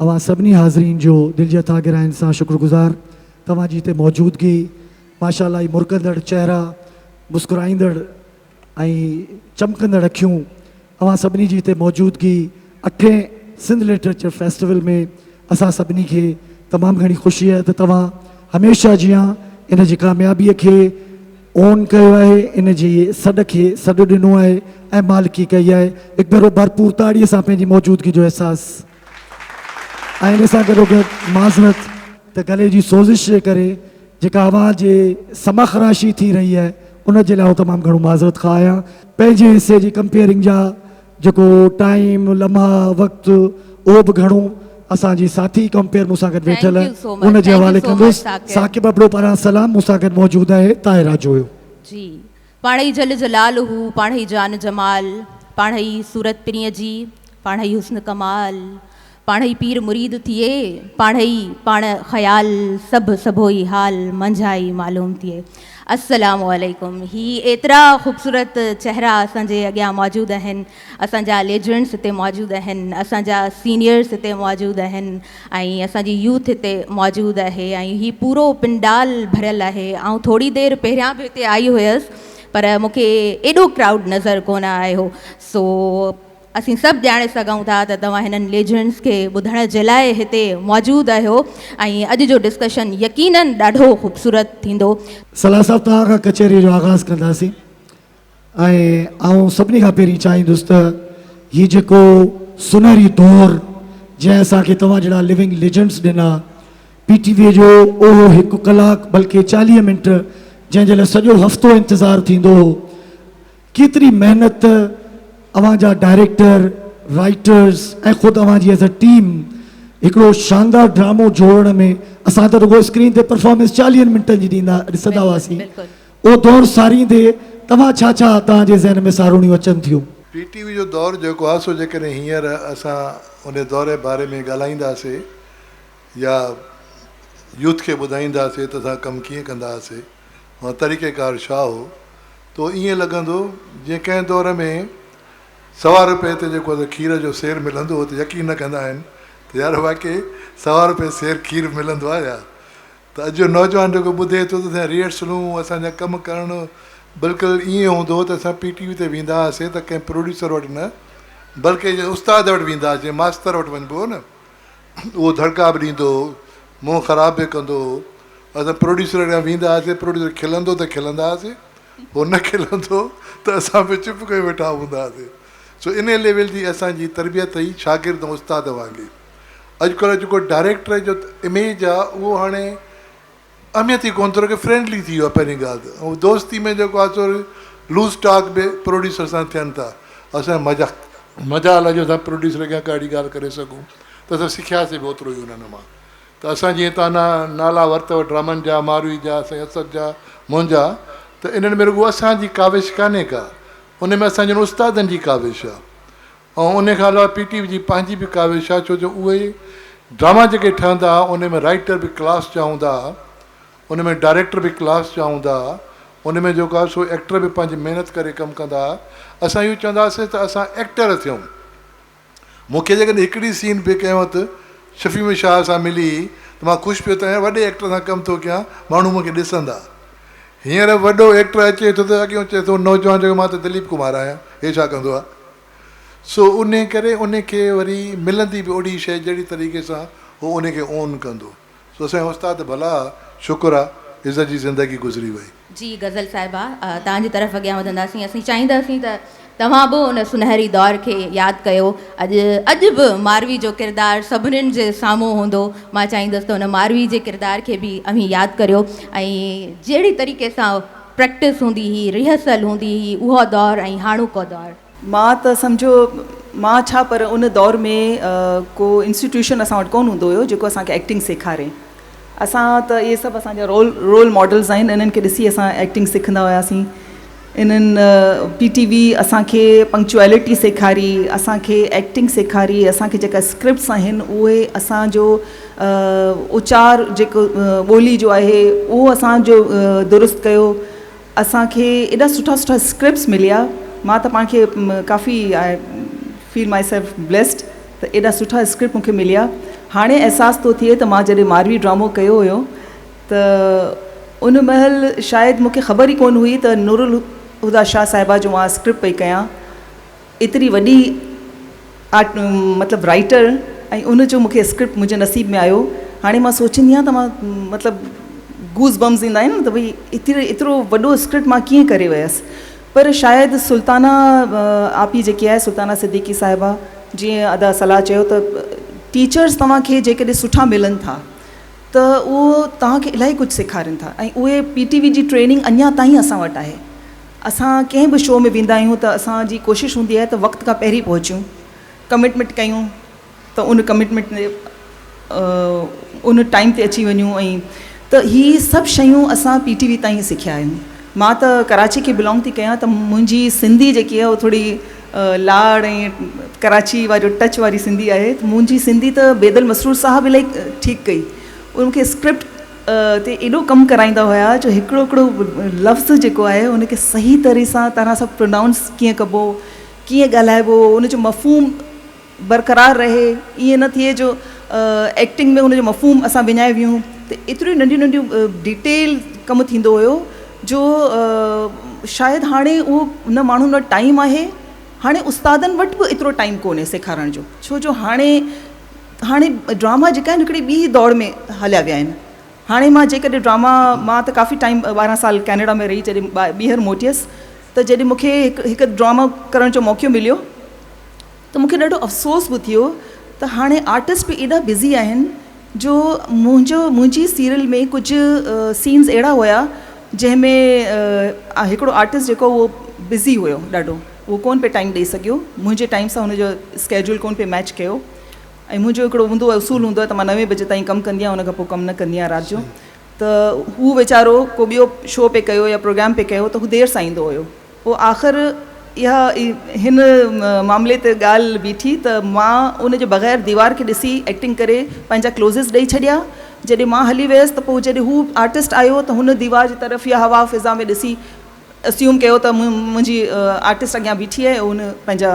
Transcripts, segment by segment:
اوهان سڀني حاضرين جو دل جي اٿاهه گهراين سان شڪر گذار توهان جي هتي موجودگي ماشاء الله هي مرڪندڙ چهرا مسڪرائيندڙ ۽ چمڪندڙ اکيون اوهان سڀني جي هتي موجودگي اٺين سنڌ لٽريچر فيسٽيول ۾ اسان سڀني کي تمام گهڻي خوشي آهي ته توهان هميشه جيان ان جي ڪاميابي کي اون ڪيو آهي، ان جي سڏ کي سڏ ڏنو آهي ۽ مالڪي ڪئي آهي. هڪ ڀيرو ڀرپور تاڙيء سان پنهنجي موجودگي جو احساس ۽ ان سان گڏوگڏ معذرت ته گلي جي سوزش جي ڪري جيڪا اوهان جي سما خراشي ٿي رهي آهي ان جي لاء آئون تمام گهڻو معذرت خواهه آهيان. پنهنجي حصي جي ڪمپيئرنگ جا جيڪو ٽائيم، لمحا، وقت اهو به گهڻو اسان جي ساٿي ڪمپيئر مون سان گڏ ويٺل ان جي حوالي ڪندس. ثاقب ابڙو پاران سلام مون سان گڏ موجود آهي طاهره جويو. جي پاڻهئي جل جلاله پاڻهئي جان جمال پاڻهئي صورت پرينء جي پاڻهئي حسن ڪمال پاڻهئي پير مريد ٿئي پاڻهئي پاڻ خيال سڀ سڀوئي حال منجهائي معلوم ٿئي. السلام عليڪم هي ايترا خوبصورت چهرا اسان جي اڳيان موجود آهن اسان جا ليجنڊس هتي موجود آهن اسان جا سينيئرس هتي موجود آهن ۽ اسان جي يوٿ هتي موجود آهي ۽ هي پورو پنڊال ڀريل آهي آئون ٿوري دير پهريان به هتي آئي هيس پر مون کي ايڏو ڪرائوڊ نظر ڪونه آيو سو اسين سڀ ڄاڻي سگهون ٿا ته توهان هنن ليجنڊس کي ٻڌڻ جي لاء هتي موجود آهيو ۽ اڄ جو ڊسڪشن يقينن ڏاڍو خوبصورت ٿيندو. صلاح صاحب توهان کان ڪچهريء جو آغاز ڪنداسين ۽ آئون سڀني کان پهرين چاهيندس ته هي جيڪو سونهري دور جنهن اسان کي توهان جهڙا لونگ ليجنڊس ڏنا پي ٽي وي جو اهو هڪ ڪلاڪ بلڪه 40 منٽ جنهن جي لاء سڄو هفتو انتظار ٿيندو هو ڪيتري محنت اوهان جا ڊائريڪٽر، رائيٽرز ۽ خود اوهان جي ايز اي ٽيم هڪڙو شاندار ڊرامو جوڙڻ ۾ اسان ته رڳو اسڪرين تي پرفارمنس چاليهن منٽن جي ڏيندا ڏسندا هئاسين اهو دور ساريندي توهان ڇا ڇا توهان جي ذهن ۾ ساروڻيون اچن ٿيون؟ پي ٽي وي جو دور جيڪو آهي سو جيڪڏهن هينئر اسان ان دور جي باري ۾ ڳالهائينداسي يا يوٿ کي ٻڌائينداسي ته اسان ڪم ڪيئن ڪندا هئاسي ۽ طريقيڪار ڇا هو تو ائين لڳندو جيئن ڪنهن دور ۾ سوا رپئي تي جيڪو آهي کير جو سير ملندو هو ته يقين نه ڪندا آهن ته يار واقعي سوا رپئي سير کير ملندو آهي يا ته اڄ جو نوجوان جيڪو ٻڌي ٿو ته اسان ريهرسلون اسان جا ڪم ڪرڻ بلڪل ائين هوندو هو ته اسان پي ٽي وي تي ويندا هئاسين ته ڪنهن پروڊيوسر وٽ نه بلڪه استاد وٽ ويندا هئاسين جيئن ماستر وٽ وڃبو هو نه اهو ڌڙڪا به ڏيندو هو منهن خراب به ڪندو هو. اسان پروڊيوسر اڳيان ويندا هئاسين، پروڊيوسر کلندو ته کلندا هئاسين، هو نه کلندو ته اسان به چپ ڪيو ويٺا هوندا هئاسين. سو انهي ليول جي اسان جي تربيت هئي شاگرد ۽ استاد وانگي. اڄڪلهه جيڪو ڊائريڪٽر جو اميج آهي اهو هاڻي اهميت ئي ڪونه ٿو رکي، فرينڊلي ٿي ويو آهي پهرين ڳالهه ته ۽ دوستي ۾ جيڪو آهي سو لوز ٽاڪ به پروڊيوسر سان ٿين ٿا. اسان جي مجال مجال آهي جو اسان پروڊيوسر اڳيان ڪا اهڙي ڳالهه ڪري سگهون ته اسان سکياسين به اوترو ئي انهن مان. ته اسان جيئن تان نالا ورتو ڊرامن جا، ماروي جا، سائين اسد جا، منهنجا ته انهن ۾ رڳو اسان جي ڪاوش ڪانهي ڪا، ان ۾ اسان جن استادن جي ڪاوش آ ۽ ان کان علاوه پي ٽي وي جي پنهنجي به ڪاوش آ ڇو جو اهي ڊراما جيڪي ٺهندا ها ان ۾ رائيٽر به ڪلاس جا هوندا ها، ان ۾ ڊائريڪٽر به ڪلاس جا هوندا ها، ان ۾ جيڪو آهي سو ايڪٽر به پنهنجي محنت ڪري ڪم ڪندا ها. اسان اهو چوندا هئاسين ته اسان ايڪٽر ٿيون. مون کي جيڪڏهن هڪڙي سين به ڪنهن وقت شفيع محمد شاهه سان ملي ته مان خوش پيو ٿيان وڏي ايڪٽر سان ڪم ٿو ڪيان ماڻهو مون کي ڏسندا. هينئر وڏو ايڪٽر اچي ٿو ته اڳيون چئي ٿو نوجوان چئي ٿو مان ته دليپ ڪمار آهيان هي ڇا ڪندو آهي. سو انهي ڪري انهي کي وري ملندي به اوڙي شيء جهڙي طريقي سان هو انهي کي اون ڪندو. سو سائين استاد ڀلا شڪر آ عزت جي زندگي گذري وئي. جي غزل صاحبه توهان جي طرف اڳيان وڌنداسين اسين چاهينداسين ته توهان به ان سنهري دور کي ياد ڪيو اڄ اڄ به ماروي جو ڪردار سڀنين جي سامهون هوندو مان چاهيندس ته ان ماروي جي ڪردار کي به اوهين ياد ڪريو ۽ جهڙي طريقي سان پريڪٽس هوندي هئي ريهرسل هوندي هئي اهو دور ۽ هاڻوڪو دور. مان ته سمجهو مان ڇا پر ان دور ۾ ڪو انسٽيٽيوشن اسان وٽ ڪونه هوندو هيو جيڪو اسان کي ايڪٽنگ سيکاري. اسان ته اهي سڀ اسان جا رول رول ماڊلز آهن انهن کي ڏسي اسان ايڪٽنگ سکندا هياسين. انهن پي ٽي وي اسان کي پنڪچوئلٽي سيکاري، اسان کي ايڪٽنگ سيکاري، اسان کي جيڪا اسڪرپٽس آهن اهي اسان جو اچار جيڪو ٻولي جو آهي اهو اسان جو درست ڪيو. اسان کي ايڏا سٺا سٺا اسڪرپٽس مليا مان ته پاڻ کي ڪافي I feel myself blessed ته ايڏا سٺا اسڪرپٽ مون کي مليا. هاڻي احساس ٿو ٿئي ته مان جڏهن ماروي ڊرامو ڪيو هيو ته ان مهل شايد مون کي خبر ئي ڪونه هئي ته نورالهديٰ شاهه صاحبه جو مان اسڪرپٽ پئي ڪيان. ايتري وڏي آرٽ مطلب رائيٽر ۽ ان جو مون کي اسڪرپٽ منهنجي نصيب ۾ آيو. هاڻي مان سوچيندي آهيان ته مان مطلب گوز بمز ايندا آهن نه ته ڀئي ايتري ايترو وڏو اسڪرپٽ مان ڪيئن ڪري ويس. پر شايد سلطانه آپي جيڪي آهي سلطانه صديقي صاحبه جيئن ادا صلاح چيو ته ٽيچرز توهان کي جيڪڏهن سٺا ملن ٿا ته اهو توهان کي الاهي ڪجهه سيکارين ٿا ۽ اهي پي ٽي وي جي ٽريننگ اڃا تائين اسان وٽ آهي. اسان ڪنهن به شو ۾ ويندا آهيون ته اسان جي ڪوشش هوندي آهي ته وقت کان پهرين پهچون، ڪمٽمينٽ ڪيون ته ان ڪمٽمينٽ تي ان ٽائيم تي اچي وڃون ۽ ته هي سڀ شيون اسان پي ٽي وي تان ئي سکيا آهيون. مان ته ڪراچي کي بلانگ ٿي ڪيان ته منهنجي سنڌي جيڪي آهي اها ٿوري لاڙ ۽ ڪراچي وارو ٽچ واري سنڌي آهي ته منهنجي سنڌي ته بيدل مسرور صاحب الاهي ٺيڪ ڪئي. ان مون کي اسڪرپٽ تي ايڏو ڪم ڪرائيندا هيا جو هڪڙو هڪڙو لفظ جيڪو آهي ان کي صحيح طرح سان طرح سان پرونائونس ڪيئن ڪبو، ڪيئن ڳالهائبو، ان جو مفهوم برقرار رهي، ائين نه ٿئي جو ايڪٽنگ ۾ ان جو مفهوم اسان وڃائي ويهون ته ايتريون ننڍيون ننڍيون ڊيٽيل ڪم ٿيندو هيو جو شايد هاڻي اهو نه ماڻهن وٽ ٽائيم آهي، هاڻي استادن وٽ به ايترو ٽائيم ڪونهي سيکارڻ جو ڇو جو هاڻي هاڻي ڊراما جيڪا آهن هڪڙي ٻي دوڙ ۾ هليا ويا آهن. هاڻي مان جيڪڏهن ڊراما مان ته ڪافي ٽائيم 12 سال ڪينيڊا ۾ رهي جڏهن ٻيهر موٽيس ته جڏهن مون کي هڪ هڪ ڊراما ڪرڻ جو موقعو مليو ته مون کي ڏاڍو افسوس به ٿيو ته هاڻي آرٽسٽ به ايڏا بزي آهن جو منهنجو منهنجي سيريل ۾ ڪجهه سينز اهڙا هيا جنهن ۾ هڪڙو آرٽسٽ جيڪو اهو بزي هيو ڏاڍو اهو ڪونه پئي ٽائيم ڏئي سگهيو منهنجي ٽائيم سان هن جو اسڪيڊيول ڪونه پئي ميچ ڪيو ۽ منهنجو هڪڙو هوندو آهي اصول هوندو آهي ته مان نوين بجي تائين ڪم ڪندي آهيان ان کان پوء ڪم نه ڪندي آهيان رات جو ته هو ويچارو ڪو ٻيو شو پئي ڪيو يا پروگرام پئي ڪيو ته هو دير سان ايندو هيو پوء آخر اها هن معاملي تي ڳالهه بيٺي ته مان ان جي بغير ديوار کي ڏسي ايڪٽنگ ڪري پنهنجا ڪلوزز ڏئي ڇڏيا جڏهن مان هلي ويس ته پوء جڏهن هو آرٽسٽ آيو ته هن ديوار جي طرف يا هوا فضا ۾ ڏسي اسيوم ڪيو ته منهنجي آرٽسٽ اڳيان بيٺي آهي ان پنهنجا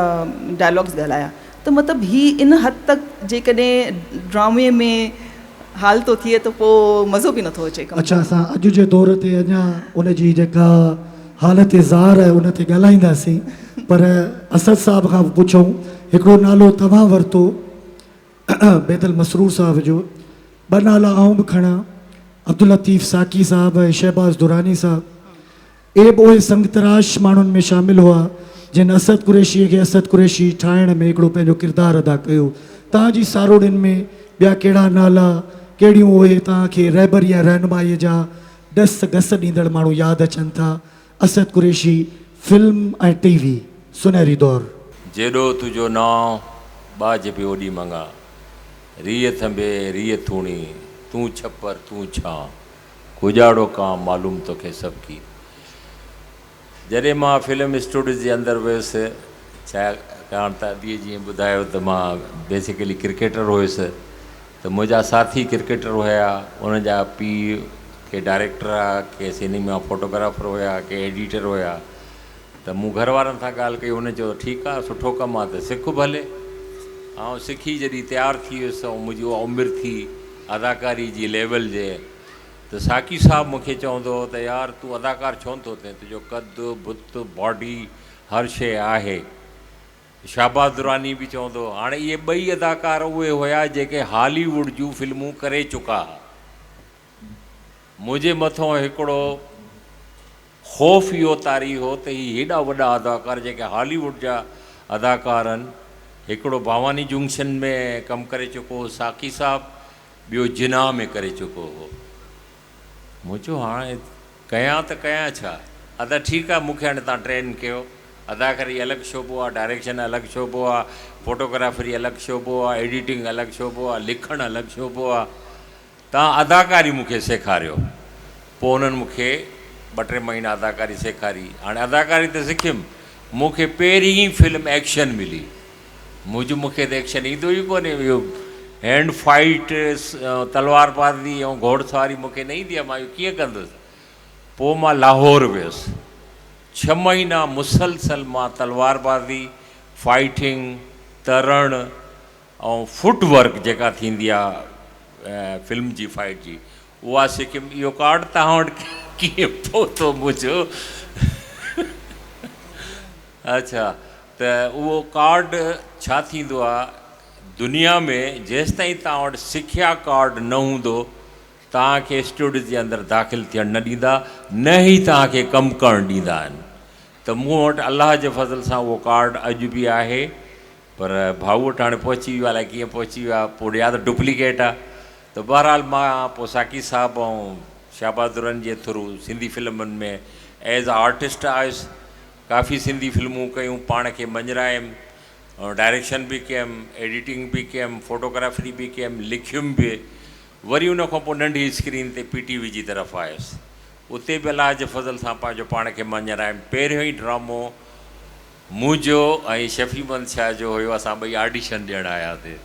ڊائلاگس ڳالهايا ته مطلب هي ان حد تڪ جيڪڏهن ڊرامي ۾ حال ٿو ٿئي ته پوء مزو به نٿو اچي ڪم. اڇا اسان اڄ جي دور تي اڃا ان جي جيڪا حالت زار آهي ان تي ڳالهائينداسين پر اسد صاحب کان به پڇون هڪڙو نالو توهان ورتو بيدل مسرور صاحب جو، ٻه نالا آئون به کڻان، عبداللطيف ساقي صاحب ۽ شهباز دراني صاحب. اهي به اهي سنگتراش ماڻهن ۾ شامل هئا، جن اسد قريشيء کي اسد قريشي ٺاهڻ ۾ هڪڙو پنهنجو ڪردار ادا ڪيو. توهان جي ساروڻين ۾ ٻيا ڪهڙا نالا، ڪهڙيون اهي توهان کي رهبري ۽ رهنمائيء جا ڏس گس ڏيندڙ ماڻهو ياد اچن ٿا؟ Asad Qureshi, film ۽ T V, سنهري دور. جيڏو تنهنجو نانء، ٻاجهه به اوڏي مڱان. ريء ٿنڀي، ريء ٿوڻي، تون ڇپر، تون ڇانء. ڪوڄاڙو ڪان، معلوم توکي سڀڪي. جڏهن مان فلم اسٽوڊيوز جي اندر ويس، ڇاڪاڻ ته اديء جيئن ٻڌايو ته مان بيسيڪلي ڪرڪيٽر هيس ته منهنجا ساٿي ڪرڪيٽر هيا، انهن جا پيء ڪي ڊائريڪٽر ها، ڪي سئنيما فوٽوگرافر هيا، ڪي ايڊيٽر هيا ته مون گهر وارن سان ڳالهه ڪئي، هنن چيو ته ٺيڪ آ، سٺو ڪم آ ته سک ڀلي. آئون سکي جڏهن تيار ٿي ويس ۽ منهنجي اها عمر ٿي اداڪاري جي ليول جي ته ساقي صاحب مون کي چوندو هو ته يار تون اداڪار ڇو نٿو ٿين، تنهنجو قد، بت، باڊي هر شيء آهي. شهباز دراني به چوندو هو. هاڻي اهي ٻئي اداڪار اهي هيا جيڪي هالي ووڊ جون فلمون ڪري چڪا ها. منهنجي مٿون هڪڙو خوف اهو طاري هو ته هي هيڏا وڏا اداڪار جيڪي هالي ووڊ جا اداڪار آهن، هڪڙو ڀواني جنڪشن ۾ ڪم ڪري چڪو هو ساقي صاحب، ٻيو جناح ۾ ڪري چڪو هو. مون چيو هاڻي ڪيان ته ڪيان ڇا؟ ادا ٺيڪ آ مون کي هاڻي توهان ٽرين ڪيو. اداڪاري الڳ شعبو آ، ڊائريڪشن الڳ شعبو آ، فوٽوگرافري الڳ شعبو آ، ايڊيٽنگ الڳ شعبو آ، لکڻ الڳ شعبو آ. توهان اداڪاري مون کي سيکاريو. پوء انهن مون کي ٻه ٽي مهينا اداڪاري سيکاري. هاڻي اداڪاري ته سکيم، مون کي پهرين فلم ايڪشن ملي. منهنجو مون کي ته ايڪشن ايندو ئي ڪونهي. اهو هينڊ فائيٽ، تلوار بازي ۽ گهوڙ سواري مون کي نه ايندي آهي، مان اهو ڪيئن ڪندس. پوء مان لاهور ويس. ڇهه مهينا مسلسل مان تلوار بازي، فائيٽنگ، ترڻ، ۽ فٽ ورڪ جيڪا ٿيندي آ فلم جي فائيٽ جي اها سکيم. اهو ڪارڊ توهان وٽ ڪيئن پهتو منهنجو؟ اڇا ته اهو ڪارڊ ڇا ٿيندو آ دنيا ۾ جيستائين توهان وٽ سکيا ڪارڊ نه هوندو توهان کي اسٽوڊيو جي اندر داخل ٿيڻ نه ڏيندا نه ئي توهان کي ڪم ڪرڻ ڏيندا آهن ته مون وٽ الله جي فضل سان اهو ڪارڊ اڄ به آهي پر ڀائو وٽ هاڻي پهچي ويو آهي الائي ڪيئن پهچي ويو آهي پوء يا ته ڊپليڪيٽ آهي ته بهرحال مان پوء ساقي صاحب ۽ شهباز درن جي ٿرو سنڌي فلمن ۾ ايز آ آرٽسٽ آيس ڪافي سنڌي فلمون ڪيون پاڻ کي مڃرايم ڊائريڪشن به ڪيم ايڊيٽنگ به ڪيم فوٽوگرافري به ڪيم لکيم به وري ان کان پوء ننڍي اسڪرين تي پي ٽي وي جي طرف آيس اتي به الله جي فضل سان پنهنجو پاڻ کي مڃرايم پهريون ئي ڊرامو منهنجو ۽ شفيع محمد شاهه جو هيو اسان ٻئي آڊيشن ڏيڻ آياسي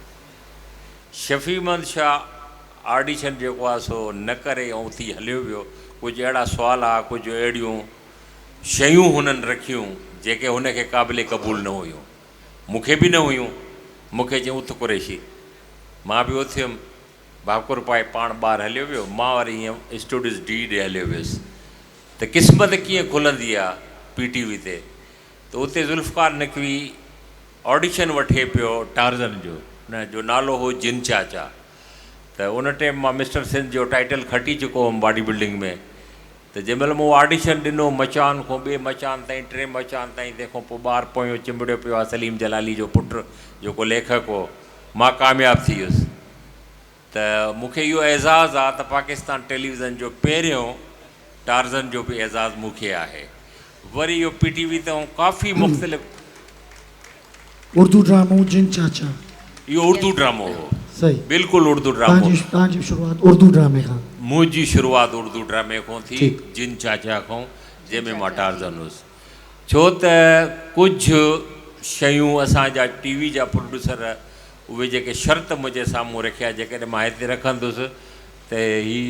شفيع محمد شاهه آڊيشن جيڪو آهي سو نه ڪري ۽ اٿي هليو ويو ڪجهه اهڙا سوال ها ڪجهه اهڙيون شيون هنن رکيون جيڪي هن کي قابل قبول نه هيون مون کي به نه هيون مون کي چيائين اٿ قريشي مان به اٿيم ڀاڪر پائي پاڻ ٻاهر هليو ويو مان وري ائين اسٽوڊيوز ڊي ڏي هليو ويس ته قسمت ڪيئن کلندي آ پي ٽي وي تي ته اتي ذوالفقار نقوي آڊيشن وٺي پيو ٽارزن جو ان جو نالو هو جن چاچا ته ان ٽيم مان مسٽر سنڌ جو ٽائيٽل کٽي چڪو هوم باڊي بلڊنگ ۾ ته جنهن مهل مون آڊيشن ڏنو مچان کان ٻئي مچان تائين ٽئين مچان تائين تنهن کان پوء ٻاهر پويون چنبڙيو پيو آ سليم جلالي جو پٽ جيڪو ليکڪ هو مان ڪامياب ٿي ويس ته مون کي اهو اعزاز آ ته پاڪستان ٽيليويزن جو پهريون ٽارزن جو به اعزاز مون کي آهي. وري اهو پي ٽي وي تان ڪافي مختلف. اردو ڊرامو جن چاچا. اهو اردو ڊرامو هو. صحيح. بلڪل اردو ڊرامو. توهان جي شروعات اردو ڊرامي کان. منهنجي شروعات اردو ڊرامي کان ٿي جن چاچا کان جنهن ۾ مان ٽارزن هوس. ڇو ته ڪجهه شيون اسان جا ٽي وي جا پروڊيوسر اهي جيڪي شرط منهنجي سامهون رکيا جيڪڏهن مان هتي رکندس ته هي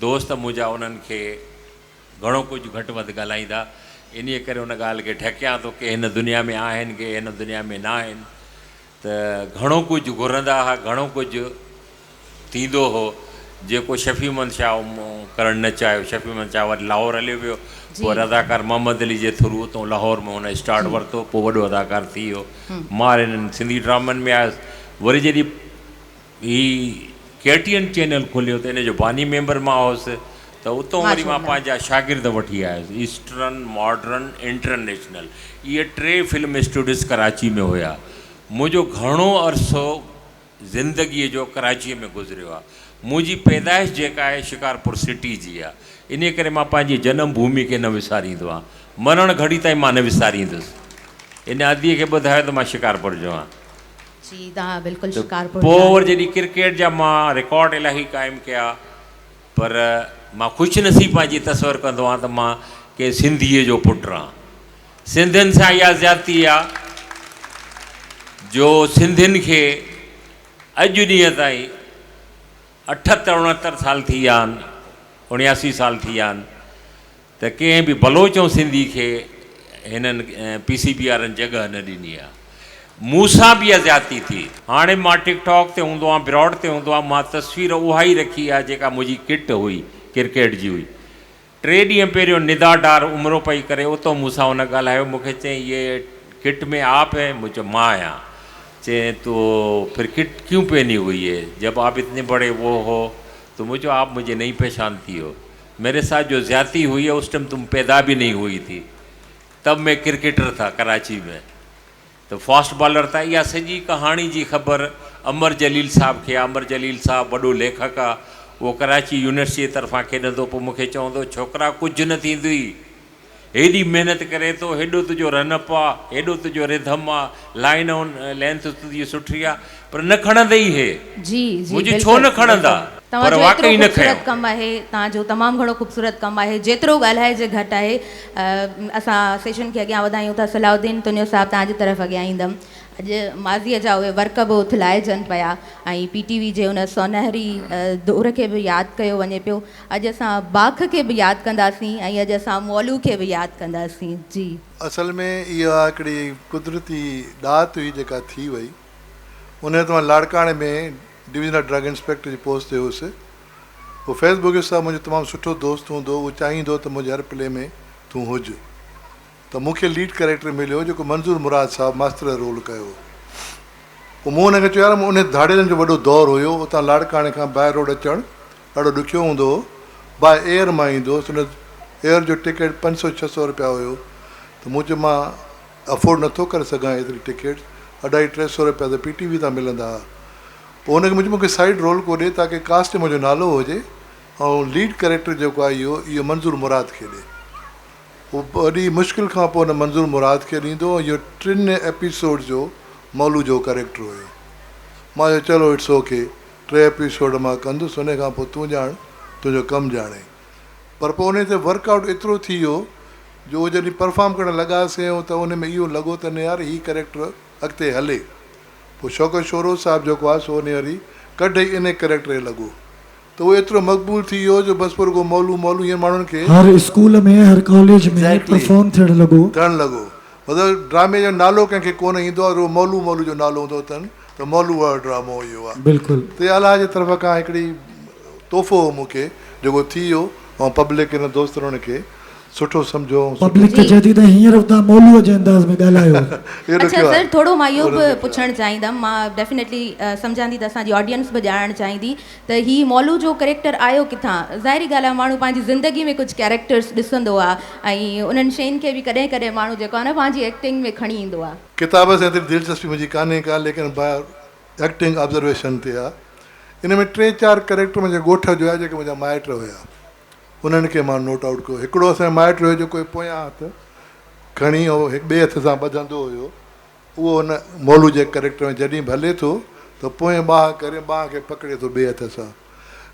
دوست منهنجا انهن کي گهڻو ڪجهه گهٽ وڌ ڳالهائيندا انهيء ڪري ان ڳالهه کي ڍڪيان ٿو ڪي هن دنيا ۾ آهن ڪي هن دنيا ۾ نه آهن ته گهڻو ڪجهه گهرندا ها گهڻو ڪجهه ٿيندو هو جيڪو شفيع محمد شاهه ڪرڻ نه چاهيو شفيع محمد شاهه وري لاهور هليو ويو پوء اداڪار محمد علي جي ٿرو اتان لاهور ۾ هن اسٽارٽ ورتو پوء وڏو اداڪار ٿي ويو مان هنن سنڌي ڊرامن ۾ آيس وري جڏهن هي ڪي ٽي اين چينل کليو ته ان جو باني ميمبر مان هوس ته اتان وري مان پنهنجا شاگرد وٺي آيس ايسٽرن ماڊرن انٽرنيشنل اهي ٽي فلم اسٽوڊيوز ڪراچي ۾ هيا منهنجو گهڻو عرصو زندگيء جو ڪراچيء ۾ گذريو آهي. منهنجي پيدائش جيڪا آهي شڪارپور سٽي جي آهي. انهيء ڪري مان پنهنجي جنم ڀومي کي نه وساريندو آهيان. مرڻ گهڙي تائين مان نه وساريندس. ان اديء کي ٻڌايو ته مان شڪارپور جو آهيان. جي توهان بلڪل ته شڪارپور پوء جا وري آهيو. جڏهن ڪرڪيٽ جا مان رڪارڊ الاهي قائم ڪيا پر مان خوش نصيب پنهنجي تصور ڪندو آهيان ته مان ڪنهن سنڌيء جو پٽ آهيان. سنڌين سان اها زيادتي آ جو سنڌين کي اڄ ڏينهن تائين اٺهتر اڻهتر سال ٿي ويا آهن اڻياسي سال ٿي ويا آهن ته ڪنهن به بلوچ ۽ سنڌي کي هنن پي سي بي وارن جڳهه نه ڏني آ مون سان به اها زيادتي ٿي. هاڻي مان ٽڪ ٽاڪ تي هوندو آهيان براڊ تي هوندو آهيان مان تصوير اها ئي رکي آ جيڪا منهنجي ڪٽ هئي ڪرڪيٽ جي هئي ٽي ڏينهن پهريون ندا ڊار عمرو پئي ڪري اتو مون سان هن ڳالهايو مون کي چيائين يي ڪٽ ۾ آپ هين مون چيو مان آهيان چيائين تو ڦر ڪٽ ڪيون پهني هئي هي جب آپ اتني بڙي وو هو تو مون چيو آپ مجهي نهين پهچانتي هو ميري ساٿ جو زيادتي هئي هي اس ٽيم تم پيدا ڀي نهين هئي ٿي تب مين ڪرڪيٽر ٿا ڪراچي ۾ ته فاسٽ بالر ته اها سڄي ڪهاڻي جي خبر امر جليل صاحب کي آ، امر جليل صاحب وڏو ليکڪ آ، اهو ڪراچي يونيورسٽيء جي طرفان کيڏندو پوء مون کي چوندو ڇوڪرا ڪجهه نه ٿيندوئي، هيڏي محنت ڪرين ٿو، هيڏو تنهنجو رن اپ آ، هيڏو تنهنجو رڌم آ، لائين ۽ لينٿ تنهنجي سٺي آ، پر نه کڻندئي هي. جي جي مون چيو ڇو بلڪل نه کڻندا؟ بلڪل توهان پر جو ايترو واقعي نه خوبصورت کنيو. ڪم آهي توهان جو تمام گهڻو خوبصورت ڪم آهي جيترو ڳالهائجي گهٽ آهي اسان سيشن کي اڳيان وڌايون ٿا صلاح الدين تنيو صاحب توهان جي طرف اڳيان ايندم اڄ ماضيء جا اهي ورق به اٿلائجن پيا ۽ پي ٽي وي جي ان سونهري دور کي به ياد ڪيو وڃي پيو اڄ اسان باک کي به ياد ڪنداسين ۽ اڄ اسان مولو کي به ياد ڪنداسين جي. اصل ۾ اها هڪڙي قدرتي ڏات هئي جيڪا ٿي وئي. ان وقت مان لاڙڪاڻي ۾ ڊويزنل ڊرگ انسپيڪٽر جي پوسٽ تي هيس. پوء فيض ٻگهيو صاحب منهنجو تمام سٺو دوست هوندو هو، اهو چاهيندو هو ته منهنجي هر پلي ۾ تون هج. ته مون کي ليڊ ڪريڪٽر مليو جيڪو منظور مراد صاحب ماستر جو رول ڪيو هو. پوء مون ان کي چيو يار انهي ڌاڙيلن جو وڏو دور هيو، اتان لاڙڪاڻي کان باء روڊ اچڻ ڏاڍو ڏکيو هوندو هو، باء ايئر مان ايندو هوس، ان ايئر جو ٽڪيٽ 500 600 رپيا هيو ته مون چيو مان افورڊ نٿو ڪري سگهان ايتري ٽڪيٽ، اڍائي ٽي سو رپيا ته پي ٽي وي تان ملندا ها. پوء هن کي مون چيو مون کي سائيڊ رول ڪو ڏي تاڪه ڪاسٽ ۾ منهنجو نالو هجي ۽ ليڊ ڪريڪٽر جيڪو آهي اهو اهو منظور مراد کي ڏي. پوء وڏي مشڪل کان پوء هن منظور مراد کي ڏيندو ۽ اهو ٽن ايپيسوڊ جو مولو جو ڪريڪٽر هيو. مان چيو چلو it's okay ٽي ايپيسوڊ مان ڪندس ان کان پوء تون ڄاڻ تنهنجو ڪم ڄاڻي. پر پوء انهي تي ورڪ آئوٽ ايترو ٿي ويو جو اهو جڏهن پرفارم ڪرڻ لڳاسين ته ان ۾ اهو لڳو ته نه يار هي ڪريڪٽر اڳتي هلي. پوء شوڪت شورو صاحب جيڪو آهي سو انهي وري ڪڍ ئي انهي ڪريڪٽر کي لڳو ته اهو ايترو مقبول ٿي ويو جو بس پوء رڳو مولو مولو هينئر ماڻهن کي هر اسڪول ۾ هر ڪاليج ۾ Exactly. Perform ٿيڻ لڳو. ٿيڻ لڳو مطلب ڊرامي جو نالو ڪنهن کي ڪونه ايندو آهي رڳو مولو مولو جو نالو هوندو اٿن ته مولو وارو ڊرامو اهو آهي. بلڪل. ته اهي الله جي طرف کان هڪڙي تحفو هو مون کي جيڪو ٿي ويو ۽ پبلڪ هن دوستن ان کي سٺو سمجهو ۽ سٺو. پبلڪ ته چئي ٿي ته هينئر به توهان مولوء جي انداز ۾ ڳالهايو. اهو اڇا ڏکيو سر آهي. ٿورو مان اهو به ڏکيو آهي. پڇڻ چاهيندم مان ڊيفينيٽلي سمجهان ٿي ته اسان جي آڊينس به ڄاڻڻ چاهيندي ته هي مولو جو ڪريڪٽر آيو ڪٿان ظاهري ڳالهه آهي ماڻهو پنهنجي زندگي ۾ ڪجهه ڪيريڪٽرس ڏسندو آهي ۽ انهن شين کي به ڪڏهن ڪڏهن ماڻهو جيڪو آهي نه پنهنجي ايڪٽنگ ۾ کڻي ايندو آهي. ڪتاب سان ايتري دلچسپي منهنجي ڪانهي ڪا ليڪن ايڪٽنگ آبزرويشن تي آهي. ان ۾ ٽي چار ڪريڪٽر منهنجي ڳوٺ جو آهي جيڪي منهنجا مائٽ هيا. انهن کي مان نوٽ آئوٽ ڪيو. هڪڙو اسان جو مائٽ هيو جيڪو پويان هٿ کڻي هڪ ٻئي هٿ سان ٻڌندو هيو. اهو ان مولو جي ڪريڪٽر ۾ جڏهن به هلي ٿو ته پوئين ٻانهن ڪري ٻانهن کي پڪڙي ٿو ٻئي هٿ سان.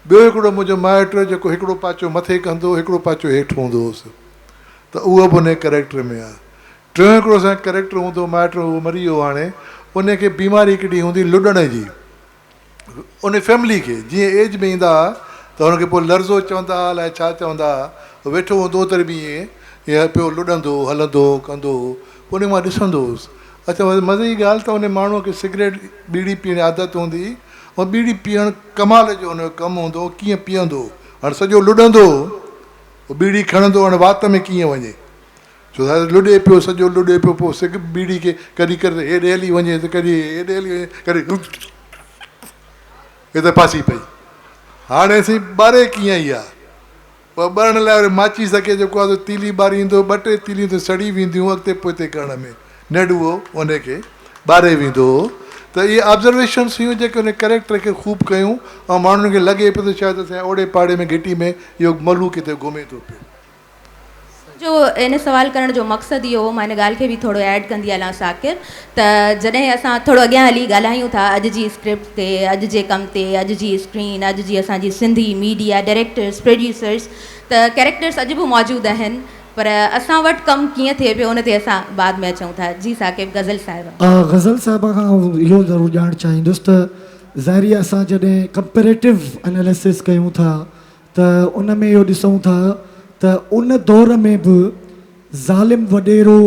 ٻيو هڪڙو منهنجو مائٽ هيو جيڪو هڪڙو پاچو مٿي ڪندو هو هڪڙو پاچو هيٺ هوندو هوس ته اهو به ان ڪريڪٽر ۾ آهي. ٽيون هڪڙو اسان جو ڪريڪٽر هوندو هو مائٽ اهو مري ويو هاڻي ان کي بيماري هڪڙي هوندي لڏڻ جي. ان فيملي کي جيئن ايج ۾ ايندا ها ته هن کي پوء لرزو چوندا ها الائي ڇا چوندا ها ويٺو هوندو هو تڏهن به ائين ائين پيو لڏندو هو هلندو هو ڪندو هو پوء ان کي مان ڏسندو هوس اڇا مزي جي ڳالهه ته ان ماڻهوء کي سگريٽ ٻيڙي پيئڻ جي عادت هوندي هئي ۽ ٻيڙي پيئڻ ڪمال جو هن جو ڪم هوندو هو ڪيئن پيئندو هو هاڻي سڄو لڏندو هو پوء ٻيڙي کڻندو هاڻي وات ۾ ڪيئن وڃي ڇو ته لڏي پيو سڄو لڏي پيو پوء سگ ٻيڙي کي ڪڏهن ڪري ته هيڏي هلي وڃي ته ڪڏهن هيڏي هلي وڃي ڪڏهن هي ته ڦاسي پئي هاڻي سائين ٻري ڪيئن اها پوء ٻرڻ لاء وري ماچيس کي جيڪو آهي سو تيلي ٻاريندو ٻه ٽي تيليون ته سڙي وينديون اڳتي پوئتي ڪرڻ ۾ نيٺ اهو ان کي ٻاري ويندو هو ته اهي آبزرويشنس هيون جيڪي ان ڪريڪٽر کي خوب ڪيون ۽ ماڻهن کي لڳي پيو ته شايد اسان جي اوڙي پاڙي ۾ گهٽي ۾ اهو ملو ڪٿي گهمي ٿو پيو. جو ان سوال ڪرڻ جو مقصد اهو هو مان ان ڳالهه کي به ٿورو ايڊ ڪندي هلان ثاقب ته جڏهن اسان ٿورو اڳيان هلي ڳالهايون ٿا اڄ جي اسڪرپٽ تي اڄ جي ڪم تي اڄ جي اسڪرين اڄ جي اسان جي سنڌي ميڊيا ڊائريڪٽرس پروڊيوسرس ته ڪيريڪٽرس اڄ به موجود آهن پر اسان وٽ ڪم ڪيئن ٿئي پيو ان تي اسان بعد ۾ اچون ٿا جي ثاقب غزل صاحبه. غزل صاحبه کان آئون اهو ضرور ڄاڻڻ چاهيندس ته ظاهري اسان جڏهن ڪمپيريٽو اناليسس ڪيون ٿا ته ان ۾ اهو ڏسون ٿا ته ان دور ۾ به ظالم وڏيرو،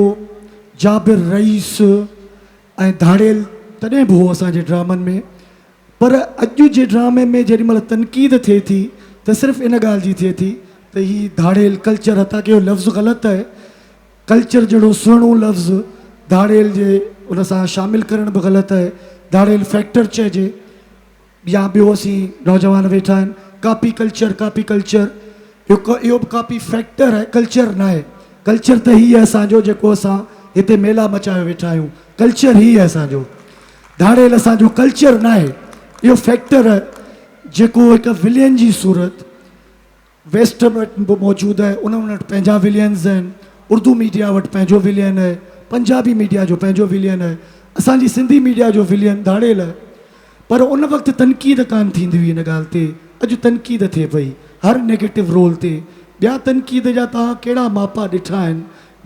جابر رئيس ۽ ڌاڙيل تڏهن به هو اسان جي ڊرامن ۾ پر اڄ جي ڊرامي ۾ جيڏي مهل تنقيد ٿئي ٿي ته صرف ان ڳالهه جي ٿئي ٿي ته هي ڌاڙيل ڪلچر حتيٰ ڪه اهو لفظ غلط آهي ڪلچر جهڙو سهڻو لفظ ڌاڙيل جي ان سان شامل ڪرڻ به غلط آهي ڌاڙيل فيڪٽر چئجي. يا ٻيو اسين نوجوان ويٺا آهن ڪاپي ڪلچر ڪاپي ڪلچر اهو به ڪاپي فيڪٽر آهي ڪلچر ناهي ڪلچر ته هي آهي اسان جو جيڪو اسان هتي ميلا مچايو ويٺا آهيون ڪلچر هي آهي اسان جو ڌاڙيل اسان جو ڪلچر ناهي اهو فيڪٽر آهي جيڪو هڪ ولين جي صورت ويسٽ وٽ به موجود آهي، انهن وٽ پنهنجا ولينز آهن، اردو ميڊيا وٽ پنهنجو ولين آهي، پنجابي ميڊيا جو پنهنجو ولين آهي، اسان جي سنڌي ميڊيا جو ولين ڌاڙيل آهي. پر ان وقت تنقيد ڪانه ٿيندي هئي ان ڳالهه تي، اڄ تنقيد ٿئي پئي هر نيگيٽو رول تي. ٻيا تنقيد جا توهان ڪهڙا ماپا ڏٺا آهن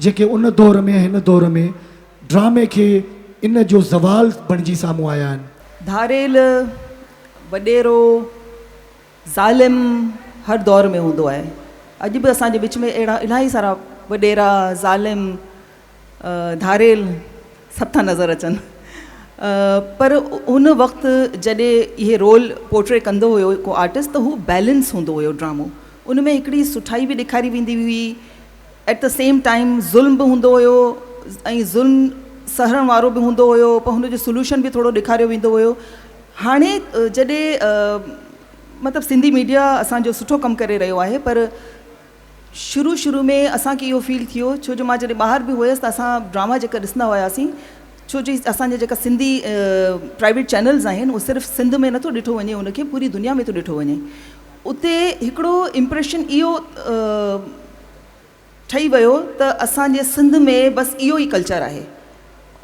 جيڪي ان دور ۾ ۽ هن دور ۾ ڊرامي کي ان جو زوال بڻجي سامهون آيا آهن؟ ڌاڙيل، وڏيرو، ظالم هر دور ۾ هوندو آهي. اڄ به اسان جي وچ ۾ اهڙا الاهي سارا وڏيرا، ظالم، ڌاڙيل سڀ ٿا نظر اچن. پر ان وقت جڏهن اهي رول پورٽري ڪندو هيو ڪو آرٽسٽ ته هو بيلنس هوندو هيو ڊرامو ان ۾ هڪڙي سٺائي به ڏيکاري ويندي هئي ايٽ the same time ظلم به هوندو هيو ۽ ظلم سهڻ وارو به هوندو هيو پر هن جو سوليوشن به ٿورو ڏيکاريو ويندو هيو هاڻي جڏهن مطلب سنڌي ميڊيا اسان جو سٺو ڪم ڪري رهيو آهي پر شروع شروع ۾ اسان کي اهو فيل ٿيو ڇو جو مان جڏهن ٻاهر به هيس ته اسان ڊراما جيڪا ڏسندا هياسين ڇو جو اسان جا جيڪا سنڌي پرائيويٽ چينلز آهن اهو صرف سنڌ ۾ نٿو ڏٺو وڃي ان کي پوري دنيا ۾ ٿو ڏٺو وڃي اتي هڪڙو امپريشن اهو ٺهي ويو ته اسان جي سنڌ ۾ بس اهو ئي ڪلچر آهي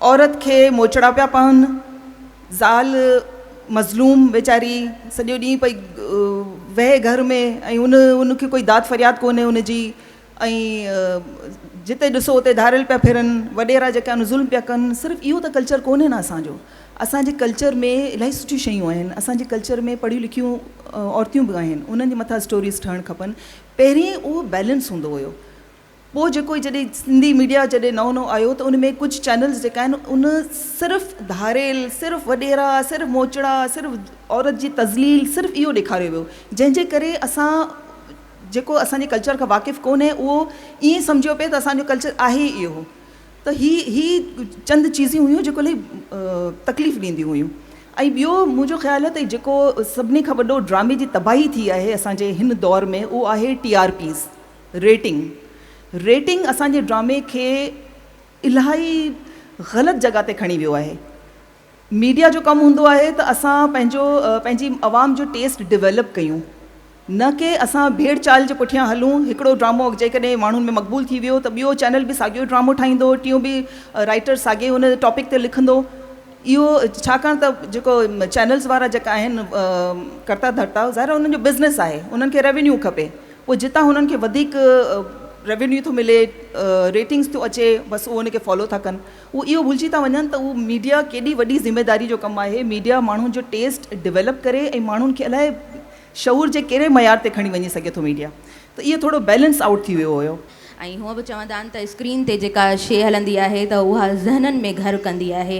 عورت کي موچڙا پيا پون، زال مظلوم ويچاري سڄو ڏينهن پئي ويهي گهر ۾ ۽ ان ان کي ڪوئي داد فرياد ڪونهي ان جي ۽ جتي ڏسو اتي ڌاڙيل پيا ڦرن، وڏيرا جيڪا آهن ظلم پيا ڪن، صرف اهو ته ڪلچر ڪونهي نه اسان جو، اسان جي ڪلچر ۾ الاهي سٺيون شيون آهن، اسان جي ڪلچر ۾ پڙهيون لکيون عورتيون به آهن، انهن جي مٿان اسٽوريز ٺهڻ کپن، پهرين اهو بيلنس هوندو هيو. پوء جيڪو جڏهن سنڌي ميڊيا جڏهن نئون نئون آيو ته ان ۾ ڪجهه چينلز جيڪا آهن ان صرف ڌاڙيل صرف وڏيرا صرف موچڙا صرف عورت جي تذليل صرف اهو ڏيکاريو ويو جنهن جي ڪري اسان جيڪو اسان جي ڪلچر کان واقف ڪونهي اهو ائين سمجهيو پئي ته اسان جو ڪلچر آهي ئي اهو ته هي هي چند چيزيون هيون جيڪو الاهي تڪليف ڏينديون هيون ۽ ٻيو منهنجو خيال آهي ته جيڪو سڀني کان وڏو ڊرامي جي تباهي ٿي آهي اسان جي هن دور ۾ اهو آهي T R Ps rating, rating اسان جي ڊرامي کي الاهي غلط جڳهه تي کڻي ويو آهي. ميڊيا جو ڪم هوندو آهي ته اسان پنهنجو پنهنجي عوام جو ٽيسٽ ڊيولپ ڪيون نه ڪي اسان ڀيڙ چال جي پٺيان هلون. هڪڙو ڊرامو جيڪڏهن ماڻهن ۾ مقبول ٿي ويو ته ٻيو چينل به ساڳيو ڊرامو ٺاهيندو، ٽيون به رائيٽر ساڳئي ان ٽاپڪ تي لکندو. اهو ڇاڪاڻ ته جيڪو چينلز وارا جيڪا آهن ڪرتا ڌرتا ظاهر آهي انهن جو بزنس آهي انهن کي ريونيو کپي. پوء جتان هنن کي وڌيڪ ريونيو ٿو ملي، ريٽنگس ٿيو اچي بس اهو ان کي فالو ٿا ڪن. هو اهو ڀلجي ٿا وڃن ته اهو ميڊيا ڪيڏي وڏي ذميداري جو ڪم آهي، ميڊيا ماڻهن جو ٽيسٽ ڊولپ ڪري ۽ ماڻهن کي الائي شعور جي ڪهڙي معيار تي کڻي وڃي سگهي ٿو ميڊيا ته اهو ٿورو بيلنس آئوٽ ٿي ويو هيو. ۽ هونء به چوندا آهن ته اسڪرين تي جيڪا شيء هلندي آهي ته اها ذهنن ۾ گهر ڪندي آهي